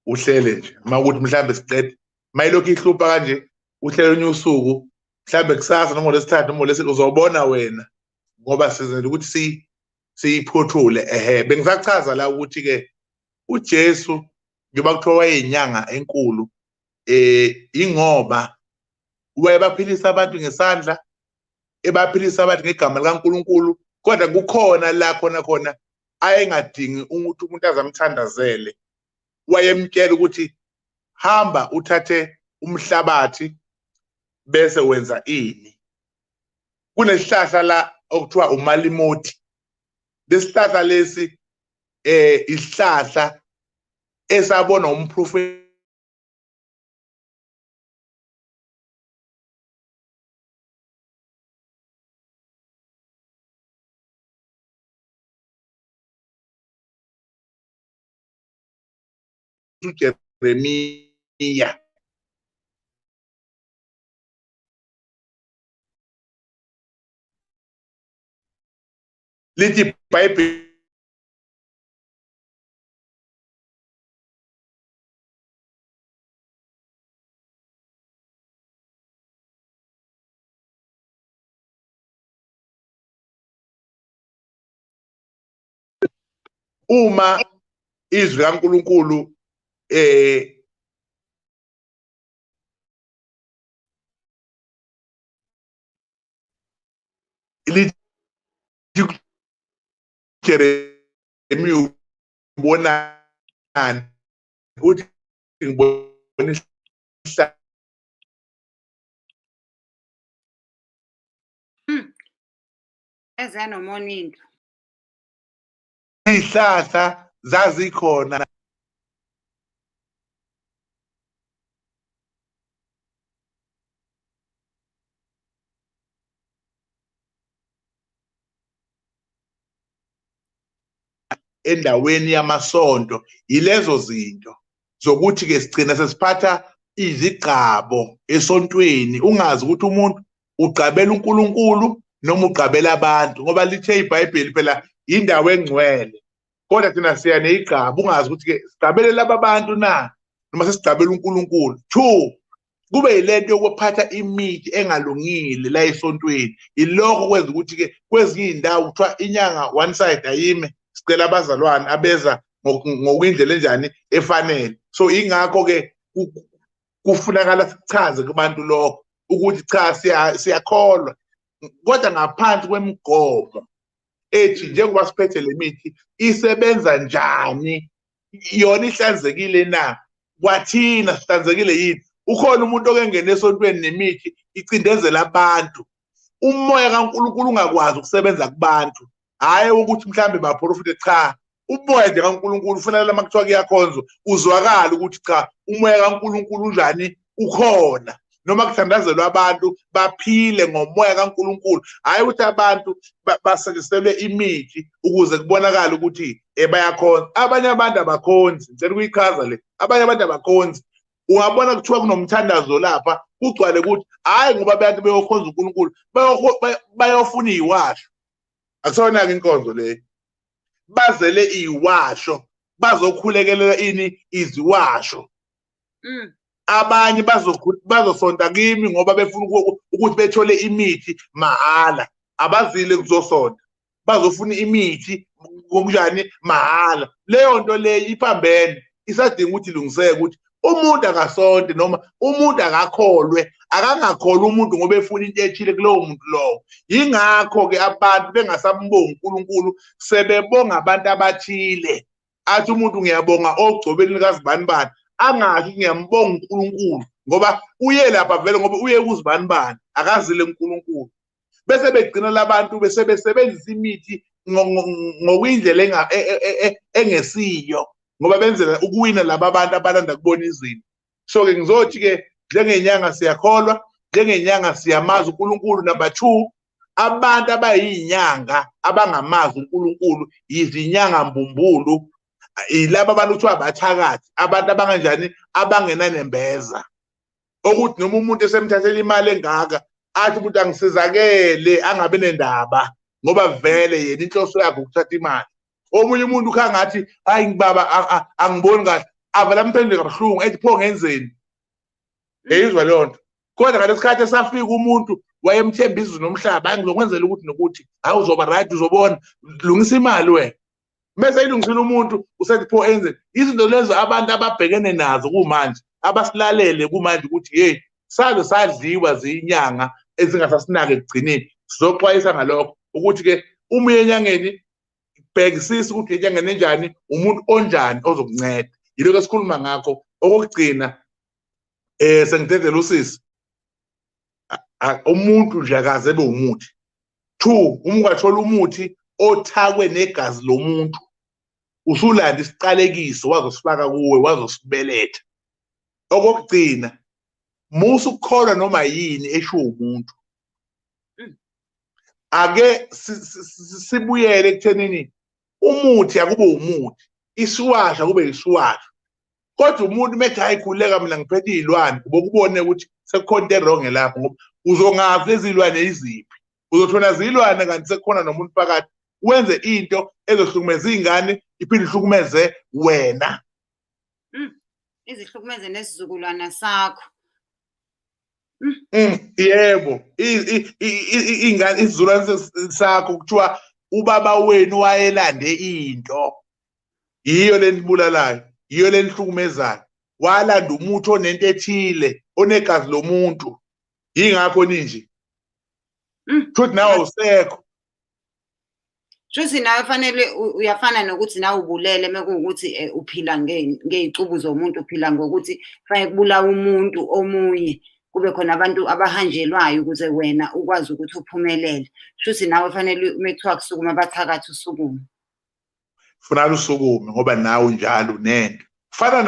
Uhlele nje. Uma ukuthi mhlambe siqede, mayilokhu ihlupha kanje, uhlele onye usuku, mhlambe kusasa noma ngolwesithathu noma ngolwesine, uzobona wena ngoba sizele ukuthi siyiphuthule. Bengisachaza la ukuthi ke uJesu njengoba kuthiwa wayeyinyanga enkulu, ingoba wayebaphilisa abantu ngesandla, ebaphilisa abantu ngegama likaNkulunkulu, kodwa kukhona la khona khona ayengadingi ukuthi umuntu azamthandazele. Wayemtshela ukuthi hamba uthathe umhlabathi bese wenza ini. Kunesihlahla la okuthiwa umalimoti. Lesihlahla lesi isihlahla esabona umprofeti uJeremiya. Lithi iBhayibheli uma izwi kaNkulunkulu lithi Jeremiah ubonani, uthi ngibona isihlahla. Eze nomona into. Izihlahla zazikhona endaweni yamasonto. Yilezo zinto zokuthi ke sigcina sesiphatha izigqabo esontweni, ungazi ukuthi umuntu ugqabela uNkulunkulu noma ugqabela abantu, ngoba lithe iBhayibheli phela indawo engcwele, kodwa thina siya neyigqabo, ungazi ukuthi ke sigqabele laba bantu na noma sesigqabela uNkulunkulu. 2, kube yilento yokuphatha imithi engalungile la esontweni. Ilokho kwenza ukuthi ke kwezinye izindawo kuthiwa inyanga one side ayime, sicela abazalwane abeza ngokwindlela enjani efanele. So ingakho ke kufunakala sichaze kubantu lokho ukuthi cha siyakholwa, kodwa ngaphansi kwemigomo ethi njengoba siphethe le mithi isebenza njani, yona ihlanzekile na, kwathina sihlanzekile yini. Ukhona umuntu okengena esontweni nemithi icindezela abantu, umoya kaNkulunkulu ungakwazi ukusebenza kubantu. Hhayi ukuthi mhlambe baprofite, cha, umoya nje kaNkulunkulu ufanele uma kuthiwa kuyakhonzwa uzwakala ukuthi cha umoya kaNkulunkulu unjani, ukhona. Noma kuthandazelwa abantu baphile ngomoya kaNkuluNkulu, hhayi ukuthi abantu basetshenziselwe imithi ukuze kubonakale ukuthi bayakhonza. Abanye abantu abakhonzi, ngicela ukuyichaza le, abanye abantu abakhonzi. Ungabona kuthiwa kunomthandazo lapha kugcwale ukuthi hhayi ngoba abantu beyokhonza uNkulunkulu, bayofuna iy'washo. Akusona-ke inkonzo leyo, bazele iy'washo, bazokhulekelela ini? Iziwasho. Abanye bazosonta kimi ngoba befuna ukuthi bethole imithi mahhala, abazile kuzosonta, bazofuna imithi ngokunjani? Mahhala. Leyo nto leyo iphambene, isadinga ukuthi ilungiseke, ukuthi umuntu akasonte noma umuntu akakholwe, akangakholwa umuntu ngoba efuna into ethile kulowo muntu lowo. Yingakho-ke abantu bengasambongi uNkulunkulu, sebebonga abantu abathile. Athi umuntu ngiyabonga ogcobeni likazibanibani, angasho ukuthi ngiyambonga uNkulunkulu ngoba uye lapha vele ngoba uye kuzibanibani, akazile uNkulunkulu. Bese begcina labantu bese besebenzisa imithi ngokuyindlela engesiyo, ngoba benzela ukuwina laba abantu abalanda kubona izinto. So-ke ngizothi-ke njengenyanga siyakholwa, njengenyanga siyamazi uNkulunkulu. Number 2, abantu abayinyanga abangamazi uNkulunkulu izinyanga mbumbulu, yilaba abantu kuthiwa abathakathi, abantu abanganjani, abangenanembeza, okuthi noma umuntu esemthathela imali engaka athi umuntu angisizakele, angabi nendaba ngoba vele yena inhloso yakhe ukuthatha imali. Omunye umuntu ukhangathi hayi ngibaba angiboni kahle, avela amphendule kabuhlungu ethi pho ngenzeni? Eyizwa leyo nto. Kodwa ngalesikhathi esafika umuntu wayemthemba izulu nomhlaba, hayi ngizokwenzela ukuthi nokuthi, hayi uzoba right, uzobona, lungisa imali wena. Mase ilungisile umuntu usethi pho enzeni? Izinto lezo abantu ababhekene nazo kumanje, abasilalele kumanje ukuthi hey saze sadliwa zinyanga ezingasasinaki ekugcineni. Sizoxwayisa ngalokho ukuthi ke uma uye enyangeni bhekisisa ukuthi enyangeni enjani, umuntu onjani ozokunceda. Yilokho esikhuluma ngakho. Okokugcina sengidedela usisi, umuntu nje akaze ebe umuthi. 2, uma ungathola umuthi othakwe negazi lomuntu, usulanda isiqalekiso wazosifaka kuwe, wazosibeletha. Okokugcina, musa ukukholwa noma yini esho umuntu. Ake sibuyele ekuthenini umuthi akube umuthi, isiwasha kube isiwasha. Kodwa umuntu methi hayi khuleka mina ngiphethe izilwane, ubokubone ukuthi sekukhona into wrong lapho, ngoba uzongazi lezi zilwane iziphi. Uzothola zilwane kanti sekukhona nomuntu phakathi, wenze into ezohlukumeza izingane iphinde ihlukumeze wena. Izihlukumeze nesizukulwana sakho. Yebo, ingane isizukulwane sakho kuthiwa ubaba wenu wayelande into, yiyo lenibulalayo, yiyo lenihlukumezayo. Walanda umuthi onento ethile, onegazi lomuntu, yingakho ninje. Futhi nawe awusekho. Shuthi nawe fanele uyafana nokuthi nawe ubulele mekuwukuthi uphila ngey'cubu zomuntu, uphila ngokuthi fanele kubulawe umuntu omunye, kube khona abantu abahanjelwayo ukuze wena ukwazi ukuthi uphumelele. Shuthi nawe fanele mekuthiwa kusukuma abathakathi usukume. Funala usukume ngoba nawe njalo unento. Fana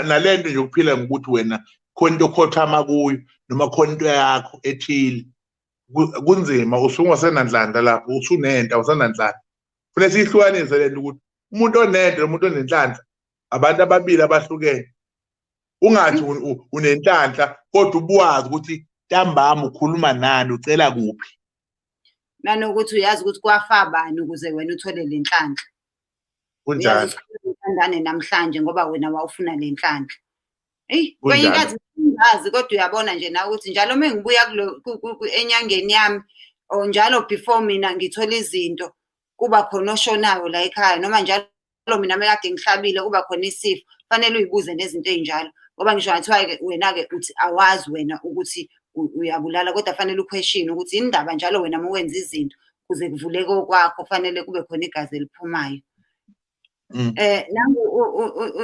nalento nje ukuphila ngokuthi wena khona into okhothama kuyo noma khona into yakho ethile. Kunzima, usungasenanhlanhla lapho, usunento awusenanhlanhla. Kufanele siyihlukanise lento ukuthi umuntu onento nomuntu onenhlanhla abantu ababili abahlukene. Ungathi unenhlanhla kodwa ubuwazi ukuthi ntambama ukhuluma nani, ucela kuphi. Nanokuthi uyazi ukuthi kwafa bani ukuze wena uthole le nhlanhla. Kunjalo. Uyazi namhlanje ngoba wena wawufuna le nhlanhla. Eyi, kwenye inkathi ngingazi kodwa uyabona nje nawe ukuthi njalo uma ngibuya kulo enyangeni yami or njalo before mina ngithola izinto kuba khona oshonayo la ekhaya, noma njalo mina mekade ngihlabile kuba khona isifo. Fanele uyibuze nezinto ey'njalo, ngoba ngisho ngathiwa-ke wena-ke uthi awazi wena ukuthi uyabulala, kodwa fanele uquestion ukuthi indaba njalo wena uma wenza izinto kuze kuvuleke okwakho, fanele kube khona igazi eliphumayo. Nangu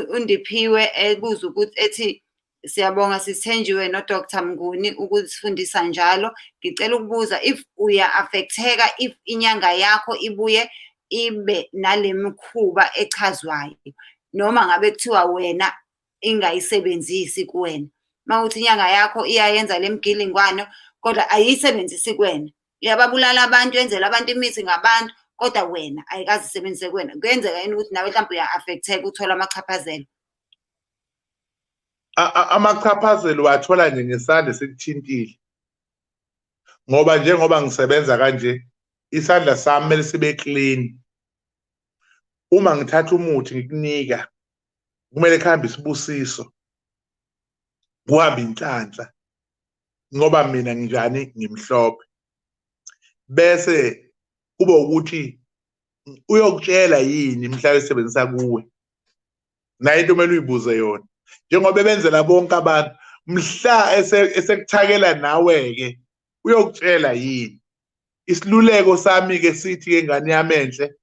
uNdiphiwe ebuza ukuthi ethi siyabonga sithenjiwe no Dr Mnguni ukusifundisa njalo. Ngicela ukubuza if uya affecteka if inyanga yakho ibuye ibe nalemikhuba echazwayo, noma ngabe kuthiwa wena ingayisebenzisi kuwena. Uma kuthi inyanga yakho iyayenza le mgilingwano kodwa ayiyisebenzisi kuwena. Iyababulala abantu, yenzela abantu imithi ngabantu, kodwa wena ayikaze isebenzise kuwena. Kuyenzeka yini ukuthi nawe mhlawumbe uya-affect-eka uthole amachaphazelo? Amachaphazelo wathola nje ngesandla esikuthintile. Ngoba njengoba ngisebenza kanje, isandla sami kumele sibe clean. Uma ngithatha umuthi ngikunika, kumele kuhambe isibusiso, kuhambe inhlanhla, ngoba mina nginjani, ngimhlophe. Bese kuba ukuthi uyokutshela yini mhla esebenzisa kuwe. Nayo into kumele uyibuze yona. Njengoba ebenzela bonke abantu, mhla esekuthakela nawe-ke uyokutshela yini. Isiluleko sami-ke sithi-ke ngane yami enhle,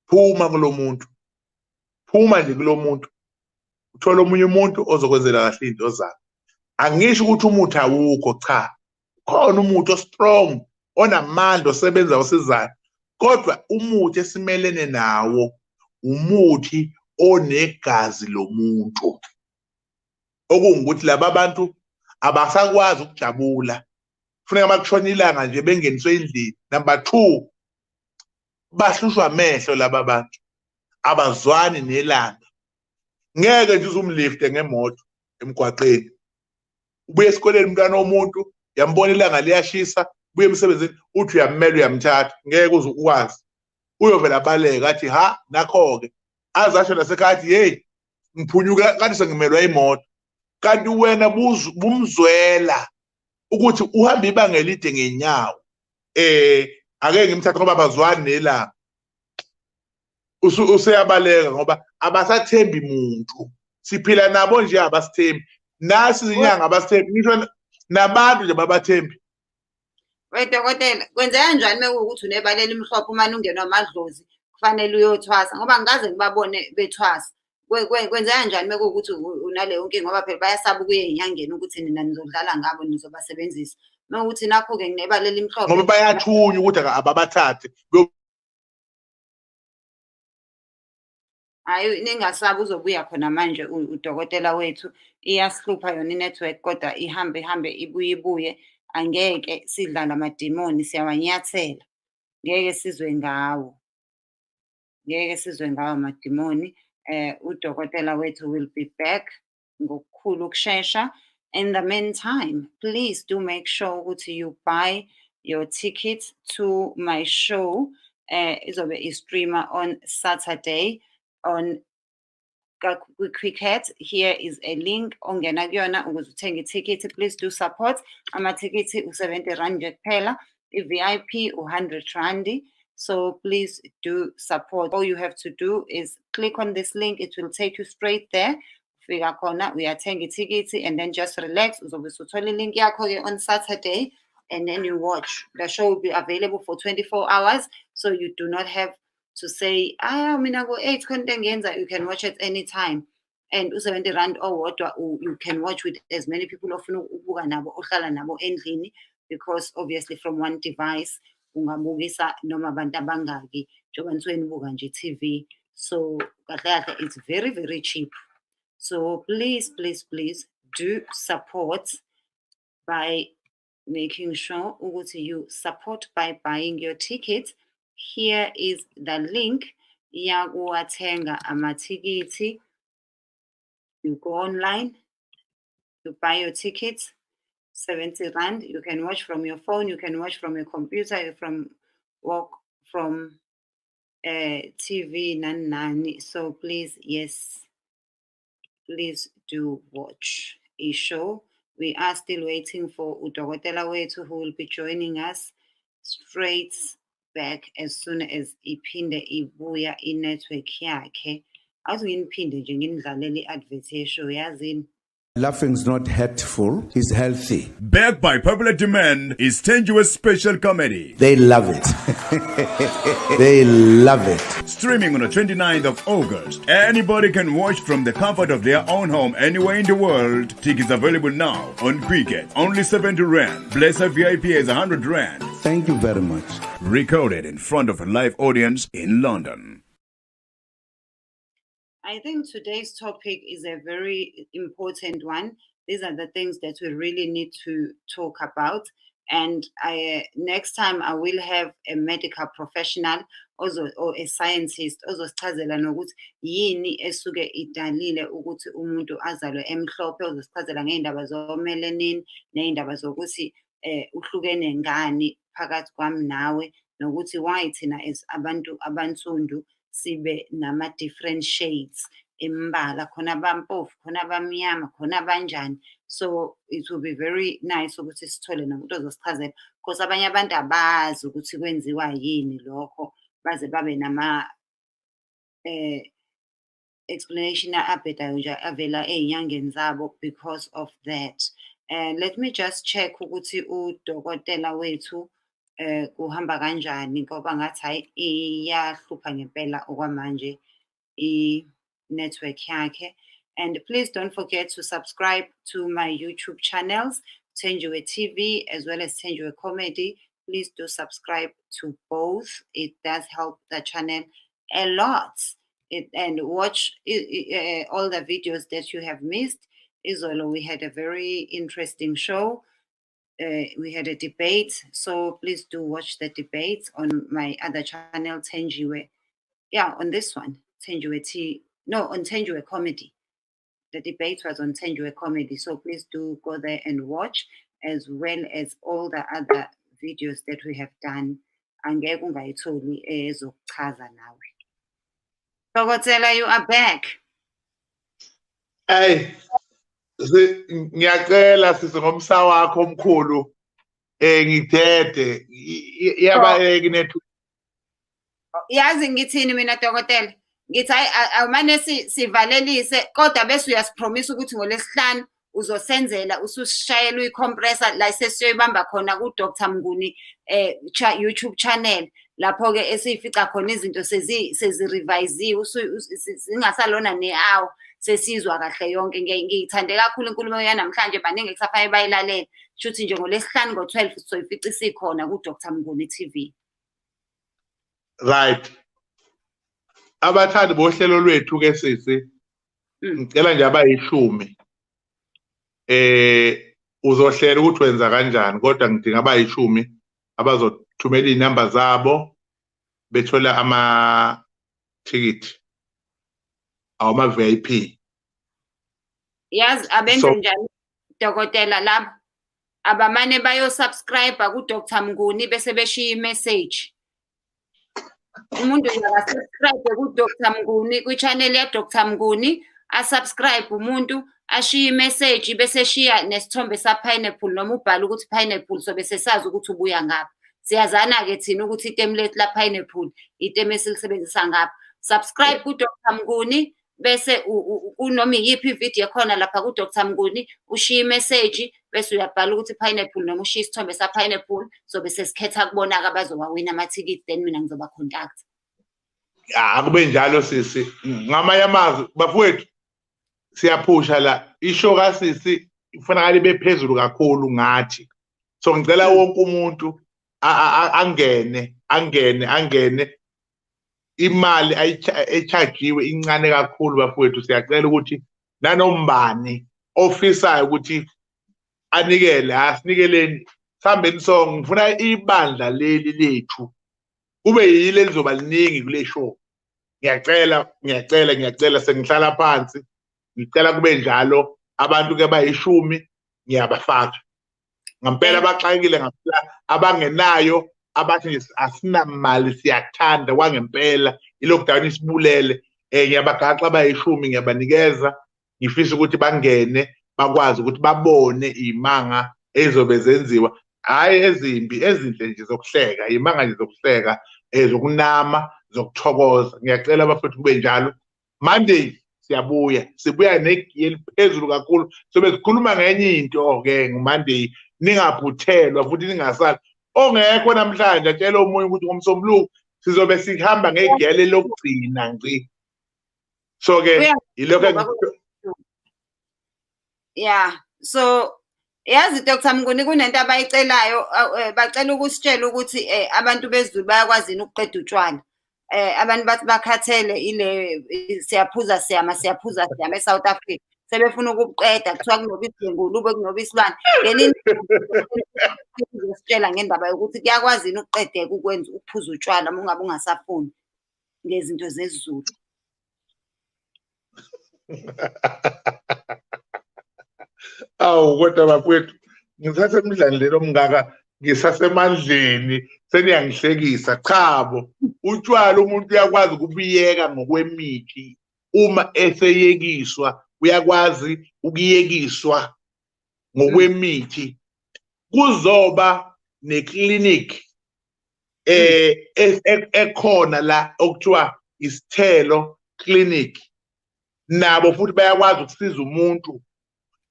phuma kulo muntu, phuma nje kulo muntu, uthole omunye umuntu ozokwenzela kahle izinto zakho. Angisho ukuthi umuthi awukho, cha, khona umuthi o-strong, onamandla, osebenza, osizayo, kodwa umuthi esimelene nawo umuthi onegazi lomuntu, okungukuthi laba bantu abasakwazi ukujabula. Kufuneka makushona ilanga nje bengeniswe endlini. Number 2, bahlushwa amehlo laba bantu, abazwani nelanga. Ngeke nje uzumlifte ngemoto emgwaqeni, ubuye esikoleni umntwana womuntu, uyambona ilanga liyashisa, ubuye emsebenzini uthi uyamela uyamthatha, ngeke uze ukwazi, uyovela abaleka athi ha nakho-ke, aze asho nasekhaya athi hey ngiphunyuka kanti sengimelwa imoto. Kanti wena bumzwela ukuthi uhamba ibanga elide ngenyawo, ake ngimthathe ngoba abazwani nelanga, useyabaleka ngoba abasathembi muntu. Siphila nabo nje abasithembi, nasi izinyanga abasithembi, ngisho nabantu nje babathembi. We dokotela, kwenzeka kanjani mekuwukuthi unebala elimhlophe uma ungenwa amadlozi kufanele uyothwasa? Ngoba ngikaze ngibabone bethwasa. Kwenzeka kanjani mekuwukuthi unaleyo nkinga? Ngoba phela bayasaba ukuya ey'nyangeni ukuthi nina nizodlala ngabo, nizobasebenzisa. Mekuwukuthi nakho-ke nginebala elimhlophe. Ngoba bayathunywa ukuthi ababathathe. Hhayi, ningasabi, uzobuya khona manje udokotela wethu. Iyasihlupha yona i-network kodwa ihambe ihambe ibuye ibuye. Angeke sidlale amadimoni, siyawanyathela. Ngeke sizwe ngawo. Ngeke sizwe ngawo amadimoni. Udokotela wethu will be back ngokukhulu ukushesha. In the meantime, please do make sure ukuthi you buy your ticket to my show. Izobe i-streamer on Saturday on Quicket. Here is a link ongena kuyona ukuze uthenge ithikithi. Please do support. Amathikithi u-70 rand nje kuphela. I-VIP u-100 rand. So please do support. All you have to do is click on this link. It will take you straight there. Fika khona uyathenga ithikithi and then just relax. Uzobe usuthola i-link yakho-ke on Saturday and then you watch. The show will be available for 24 hours, so you do not have to say, ah, mina ngo-8 khona into engiyenza. You can watch at any time. And u-70 rand owodwa, you can watch with as many people ofuna ukubuka nabo, ohlala nabo endlini, because obviously from one device ungabukisa noma abantu abangaki, njengoba nisuke nibuka nje TV. So kahle kahle it's very very cheap. So please, please, please do support by making sure ukuthi you support by buying your ticket. Here is the link yakuwathenga amathikithi. You go online, you buy your ticket, 70 rand. You can watch from your phone, you can watch from your computer, you from walk from TV nani nani. So please, yes, please do watch a show. We are still waiting for udokotela wethu who will be joining us straight back as soon as iphinde ibuya i-network yakhe. Awuthi nginiphinde nje nginidlalele i-advert ye-show, yazini. Laughing's not hurtful, it's healthy. Backed by popular demand is Thenjiwe's special comedy. They love it. They love it. Streaming on the 29th of August. Anybody can watch from the comfort of their own home anywhere in the world. Tickets available now on Quicket. Only 70 Rand. Blesser VIP is 100 Rand. Thank you very much. Recorded in front of a live audience in London. I think today's topic is a very important one. These are the things that we really need to talk about. And next time I will have a medical professional also or a scientist ozosichazela nokuthi yini esuke idalile ukuthi umuntu azalwe emhlophe, ozosichazela ngey'ndaba zo-melanin ney'ndaba zokuthi uhlukene ngani phakathi kwami nawe, nokuthi why thina as abantu abansundu sibe nama-different shades embala, khona abampofu, khona abamnyama, khona abanjani. So it will be very nice ukuthi sithole nomuntu ozosichazela, because abanye abantu abazi ukuthi kwenziwa yini lokho, baze babe nama explanation abhedayo nje avela ey'nyangeni zabo because of that. Let me just check ukuthi udokotela wethu kuhamba kanjani, ngoba ngathi hhayi, iyahlupha ngempela okwamanje i-network yakhe. And please don't forget to subscribe to my YouTube channels, Thenjiwe TV as well as Thenjiwe Comedy. Please do subscribe to both. It does help the channel a lot. And watch all the videos that you have missed. Izolo, we had a very interesting show. We had a debate, so please do watch the debate on my other channel, Thenjiwe. Yeah, on this one, Thenjiwe T. No, on Thenjiwe Comedy. The debate was on Thenjiwe Comedy, so please do go there and watch, as well as all the other videos that we have done. Angeke ungayitholi ezokuchaza nawe. Dokotela, you are back. Hey, ngiyacela sisi, ngomsa wakho omkhulu, ngidede iyabaleka i-network. Yazi ngithini mina, dokotela? Ngithi hayi, awumane sivalelise, kodwa bese uyasipromisa ukuthi ngoLwesihlanu uzosenzela, ususishayela uyi-compressor la sesiyoyibamba khona ku-Dr Mnguni YouTube channel, lapho-ke esiyifica khona izinto sezi-revisiwe, zingasalona ne-hour, sesizwa kahle yonke. Ngiyithande kakhulu inkulumo yanamhlanje, baningi ekusafanele bayilalele. Shuthi nje ngoLwesihlanu ngo-12 sizoyifica isikhona ku-Dr Mnguni TV. Right, abathandi bohlelo lwethu ke sisi, ngicela nje abayishumi, uzohlela ukuthi wenza kanjani, kodwa ngidinga abayishumi abazothumela iy'namba zabo bethola amathikithi awama-VIP. Yazi abenze njani, dokotela? Labo abamane bayo-subscribe ku-Dr Mnguni bese beshiya i-message. Umuntu nje aka-subscribe ku-Dr Mnguni, kwi-channel ya-Dr Mnguni, a-subscribe umuntu, ashiye i-message bese eshiya nesithombe sa-pineapple noma ubhale ukuthi pineapple, sobe sesazi ukuthi ubuya ngapha. Siyazana-ke thina ukuthi itemu lethu la-pineapple itemu esilisebenzisa ngapha. Subscribe ku-Dr Mnguni, bese kunoma iyiphi ividiyo ekhona lapha ku-Dr Mnguni, ushiye i-message bese uyabhala ukuthi pineapple noma ushiye isithombe sa-pineapple, sobe sesikhetha kubona-ke abazowawina amathikithi, then mina ngizoba-contact. Akube njalo sisi. Ngamanye amazwi, bafowethu, siyaphusha la, i-show kasisi kufanele ibe phezulu kakhulu ngathi, so ngicela wonke umuntu angene, angene, angene. Imali echajiwe incane kakhulu, bafowethu. Siyacela ukuthi nanombani ofisayo ukuthi anikele, asinikeleni, sihambeni sonke. Ngifuna ibandla leli lethu kube yile lizoba liningi kule show. Ngiyacela, ngiyacela, ngiyacela, sengihlala phansi, ngicela kube njalo. Abantu ke bayishumi ngiyabafaka ngampela, abaxakekile ngampela, abangenayo, abathi nje asinamali, siyakuthanda kwangempela, i-lockdown isibulele. Ngiyabagaxa abayishumi, ngiyabanikeza. Ngifisa ukuthi bangene, bakwazi ukuthi babone imanga ezobe zenziwa, hhayi ezimbi, ezinhle nje zokuhleka, imanga nje zokuhleka, zokunama, zokuthokoza. Ngiyacela bafethu, kube njalo. Monday siyabuya, sibuya negiye eliphezulu kakhulu, sobe sikhuluma ngenye into-ke ngo-Monday. Ningaphuthelwa futhi ningasali. Ongekho namhlanje atshele omunye ukuthi ngomsombuluko sizobe sihamba ngegele lokugcina ngci. So-ke yilokho. Yeah, so yazi, Dr Mnguni, kunento abayicelayo, bacela ukusitshela ukuthi abantu besiZulu bayakwazi yini ukuqeda utshwala. Abantu bathi bakhathele ile siyaphuza siyama, siyaphuza siyama eSouth Africa. Sebefuna ukubuqeda, kuthiwa kunobisi ngulube, kunobisilwane. Ngenini ngendaba yokuthi kuyakwazi yini ukuqedeka ukwenza ukuphuza utshwala uma ungabe ungasafuni ngezinto zesiZulu. Awu kodwa bafowethu, ngithathe emdlandleni omngaka, ngisasemandleni, seniyangihlekisa. Chabo, utshwala umuntu uyakwazi ukubuyeka ngokwemithi. Uma eseyekiswa uyakwazi ukuyekiswa ngokwemithi. Kuzoba neclinic ekhona la okuthiwa Isithelo Clinic, nabo futhi bayakwazi ukusiza umuntu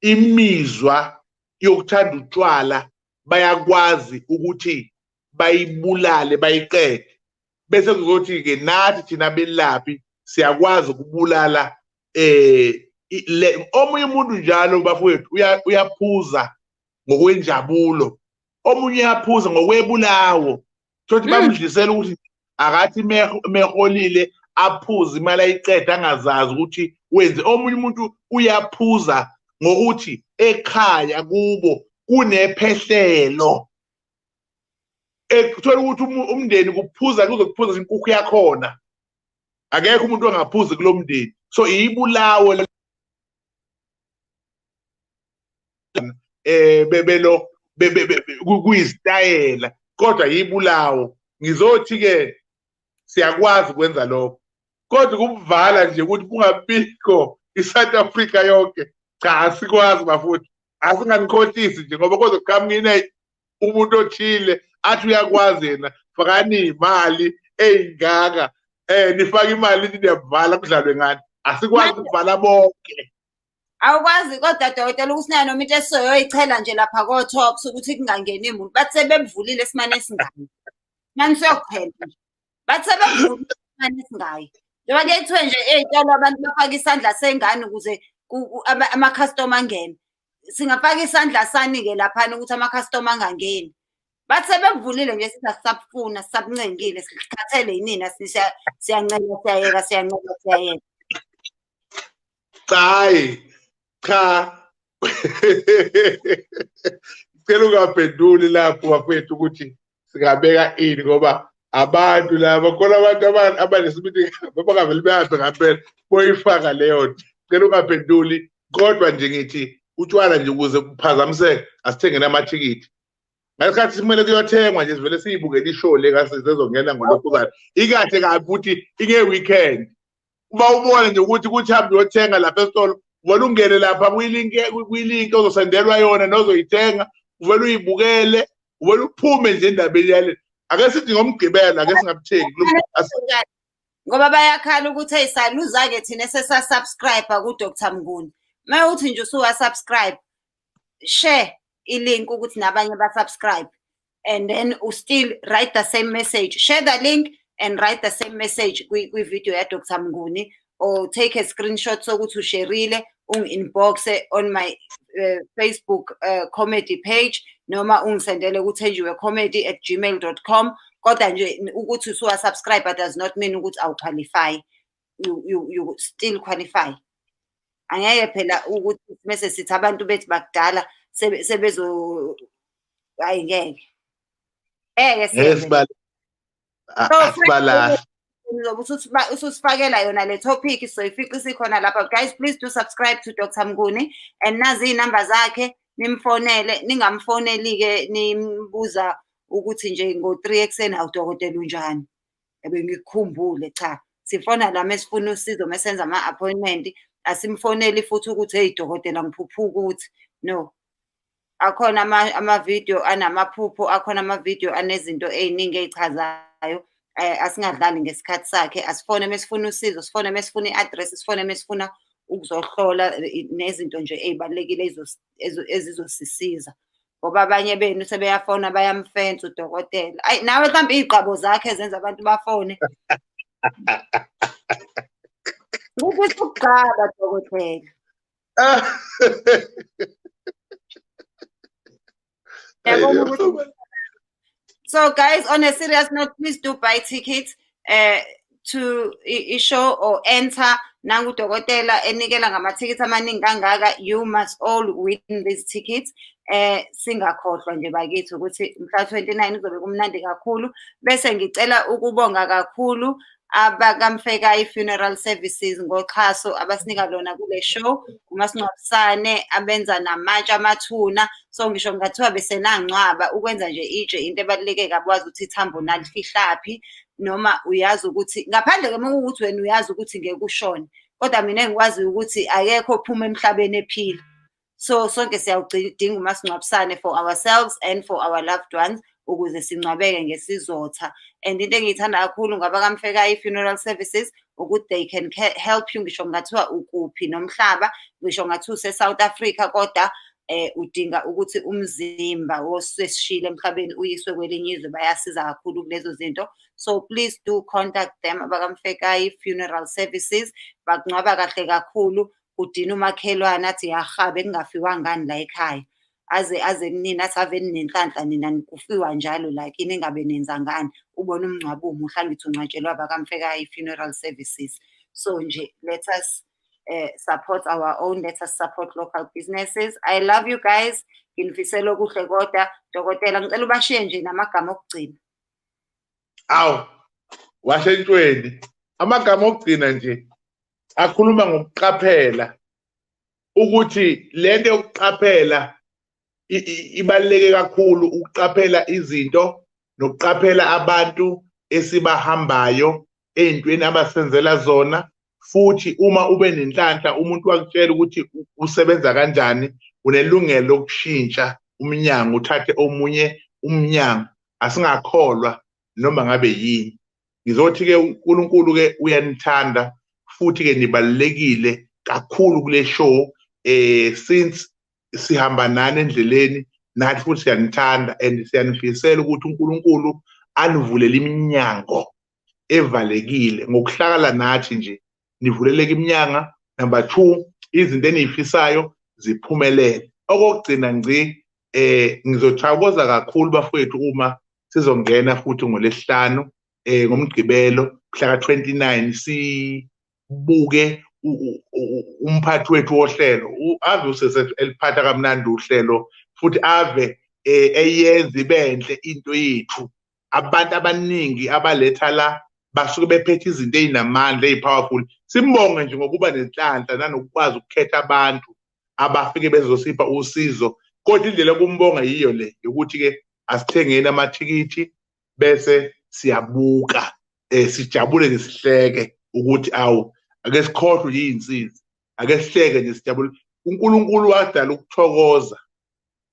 imizwa yokuthanda utshwala, bayakwazi ukuthi bayibulale bayiqede. Bese kuzothi ke nathi thina belaphi siyakwazi ukubulala omunye umuntu njalo bafowethu uyaphuza ngokwenjabulo, omunye uyaphuza ngokwebulawo. Thothi bamdlisela ukuthi akathi meholile aphuze imali ayiqeda angazazi ukuthi wenze. Omunye umuntu uyaphuza ngokuthi ekhaya kubo kunephehlelo, ekuthola ukuthi umndeni kuphuza kuzokuphuza inkukhu yakhona, akekho umuntu ongaphuzi kulo mndeni. So ibulawo bebelo kuyisitayela, kodwa yibulawo. Ngizothi ke siyakwazi ukwenza lokho, kodwa ukuvala nje ukuthi kungabikho iSouth Africa yonke, cha asikwazi bafowethu, asinganikhohlisi nje, ngoba kuzoqhamuka umuntu othile athi uyakwazi yena, fakani imali eyingaka, nifake imali nithi niyavala kudlalwe ngani. Asikwazi ukuvala bonke. Awukwazi kodwa dokotela ukusinaka noma into esizoyoyichela nje lapha ko-Tops ukuthi kungangeni muntu. Bathi sebebuvulile esimane esingayi. Manje siyokuphela nje. Bathi sebebuvulile esimane esingayi. Njengoba kuye kuthiwe nje ey'tolo abantu bafake isandla sengane ukuze amakhastoma angene. Singafaka isandla sani-ke laphana ukuthi amakhastoma angangeni. Bathi sebebuvulile nje, sithi asisabufuna, sisabuncengile, sikhathele yinina, siyancela siyayeka, siyancela siyayeka. Hayi, cha. Ngicela ungaphenduli lapho bafethu ukuthi singabeka ini, ngoba abantu laba khona abantu abanesibindi bangavele behambe ngampela boyifaka leyo nto. Ngicela ungaphenduli, kodwa nje ngithi utshwala nje ukuze kuphazamiseke asithengeni amathikithi. Ngesikhathi simele kuyothengwa nje sivele siyibukele ishow le kasizezongena ngolokhuzana. Ikahle kabi futhi inge-weekend. Uma ubona nje ukuthi kuthi hambe uyothenga lapha esitolo, uvele ungene lapha kwilinki ozosendelwa yona nozoyithenga, uvele uyibukele, uvele uphume nje endabeni yale. Ake sithi ngomgqibelo, ake singabuthengi. Ngoba bayakhala ukuthi hey saluza-ke thina sesasubscribe ku-Dr Mnguni. Uma uthi nje usuwa-subscribe, share i-link ukuthi nabanye ba-subscribe, and then you still write the same message. Share the link and write the same message kwi-video ya Dr Mnguni, or take a screenshot sokuthi usharile, ungi-inbox on my Facebook comedy page, noma ungisendele ku-thenjiwecomedy@gmail.com. Kodwa nje ukuthi usuwa-subscribe does not mean ukuthi awu-qualify. You still qualify. Angeke phela ukuthi mase sithi abantu bethu bakudala sebezo, hayi ngeke. Ngeke Asibalahli. Uzobe ususifakela yona le topic, soyifica isikhona lapha. Guys, please do subscribe to Dr Mnguni and nazi iy'namba zakhe, nimfonele. Ningamfoneli-ke nimbuza ukuthi nje ngo-3 ekuseni, awudokotela unjani, ebengikukhumbule. Cha, sifona la mesifuna usizo, mesenza ama-appointment. Asimfoneli futhi ukuthi hey dokotela ngiphupha ukuthi, no. Akhona ama-video anamaphupho, akhona ama-video anezinto ey'ningi ey'chazayo. Asingadlali ngesikhathi sakhe. Asifone mesifuna usizo, sifone mesifuna i-address, sifone mesifuna ukuzohlola nezinto nje ey'balulekile ezizosisiza. Ngoba abanye benu sebeyafona bayamfensa udokotela. Ayi nawe mhlawumbe iy'qabo zakhe ezenza abantu bafone. Ngifisa ukugqaba dokotela. Yabona. So guys, on a serious note, please do buy tickets. to i-show or enter. Nangu udokotela enikela ngamathikithi amaningi kangaka, you must all win these tickets. Singakhohlwa nje bakithi ukuthi mhla 29 kuzobe kumnandi kakhulu. Bese ngicela ukubonga kakhulu abakaMfekayi Funeral Services ngoxhaso abasinika lona kule show, umasingcwabisane abenza namatshe amathuna. So ngisho kungathiwa besenangcwaba, ukwenza nje itshe into ebaluleke kabi, wazi ukuthi ithambo nalifihlaphi, noma uyazi ukuthi ngaphandle-ke uma kuwukuthi wena uyazi ukuthi ngeke ushone, kodwa mina engikwaziyo ukuthi akekho ophuma emhlabeni ephila. So sonke siyawudinga umasingcwabisane for ourselves and for our loved ones ukuze singcwabeke ngesizotha. And into engiyithanda kakhulu ngabakaMfekayi Funeral Services ukuthi they can help you ngisho kungathiwa ukuphi nomhlaba, ngisho kungathiwa use-South Africa kodwa udinga ukuthi umzimba wosesishile emhlabeni uyiswe kwelinye izwe, bayasiza kakhulu kulezo zinto. So please do contact them, abakaMfekayi Funeral Services, bakungcwaba kahle kakhulu. Kudina umakhelwane athi yaha, bekungafiwa ngani la ekhaya, aze kunina athi ave ninenhlanhla nina, kufiwa njalo la kini, engabe nenza ngani? Ubone umngcwabo umuhle, angithi ungcwatshelwa abakaMfekayi Funeral Services. So nje let us support our own, let us support local businesses. I love you guys, nginifisela okuhle. Kodwa dokotela, ngicela ubashiye nje namagama okugcina. Awu, washentshweni, amagama okugcina nje akhuluma ngokuqaphela, ukuthi lento yokuqaphela ibaluleke kakhulu, ukuqaphela izinto nokuqaphela abantu esibahambayo ey'ntweni abasenzela zona. Futhi uma ube nenhlanhla umuntu wakutshela ukuthi usebenza kanjani, unelungelo lokushintsha umnyango, uthathe omunye umnyango. Asingakholwa noma ngabe yini. Ngizothi-ke uNkulunkulu-ke uyanithanda, futhi-ke nibalulekile kakhulu kule show, since sihamba nani endleleni nathi, futhi siyanithanda and siyanifisela ukuthi uNkulunkulu anivulele iminyango evalekile ngokuhlakala nathi nje, nivuleleke iminyanga. Number 2, izinto eniyifisayo ziphumelele. Okokugcina ngci, ngizothokoza kakhulu bafowethu uma sizongena futhi ngolesihlanu, ngomgqibelo mhla ka-29, sibuke umphathi wethu wohlelo. Ave usese eliphatha kamnandi uhlelo, futhi ave eyenza ibenhle into yethu. Abantu abaningi abaletha la basuke bephethe izinto ey'namandla, ey'powerful. Simbonge nje ngokuba nenhlanhla nanokukwazi ukukhetha abantu abafike bezosipha usizo. Kodwa indlela yokumbonga yiyo le yokuthi-ke asithengeni amathikithi bese siyabuka, sijabule nje, sihleke ukuthi awu, ake sikhohlwe yiy'nsizi, ake sihleke nje, sijabule. UNkulunkulu wadala ukuthokoza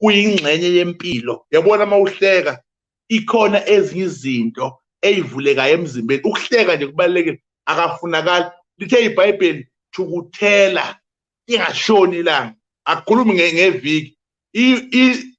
kuyingxenye yempilo. Yabona, uma uhleka ikhona ezinye izinto ey'vulekayo emzimbeni. Ukuhleka nje kubalulekile, akafunakali. Lithe iBhayibheli, thukuthela ingashoni ilanga. Akukhulumi ngeviki,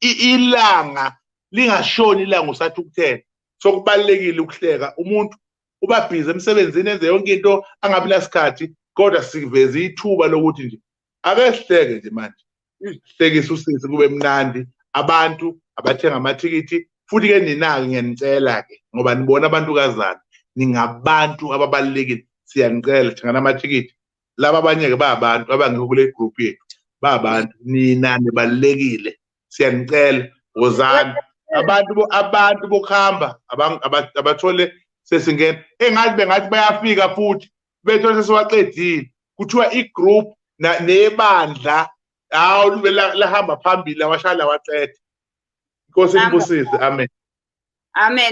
ilanga lingashoni ilanga usathukuthela. So kubalulekile ukuhleka. Umuntu uba busy emsebenzini, enze yonke into, angabi nasikhathi, kodwa siveze ithuba lokuthi nje ake sihleke nje manje, sihlekise usisi, kube mnandi. Abantu abathenga amathikithi futhi-ke, nina-ke ngiyanicela-ke, ngoba nibona abantukazana, ningabantu ababalulekile. Siyanicela, thengani amathikithi. Laba abanye-ke bayabantu abangekho kule group yethu, bayabantu, nina nibalulekile. Siyanicela, wozani. Abantu bokuhamba abathole sesingena, engathi bengathi bayafika futhi bethole sesiwaqedile. Kuthiwa i-group nebandla, hawu, libe lahamba phambili, lawashaya lawaqeda. Inkosi inibusise, amen. Amen.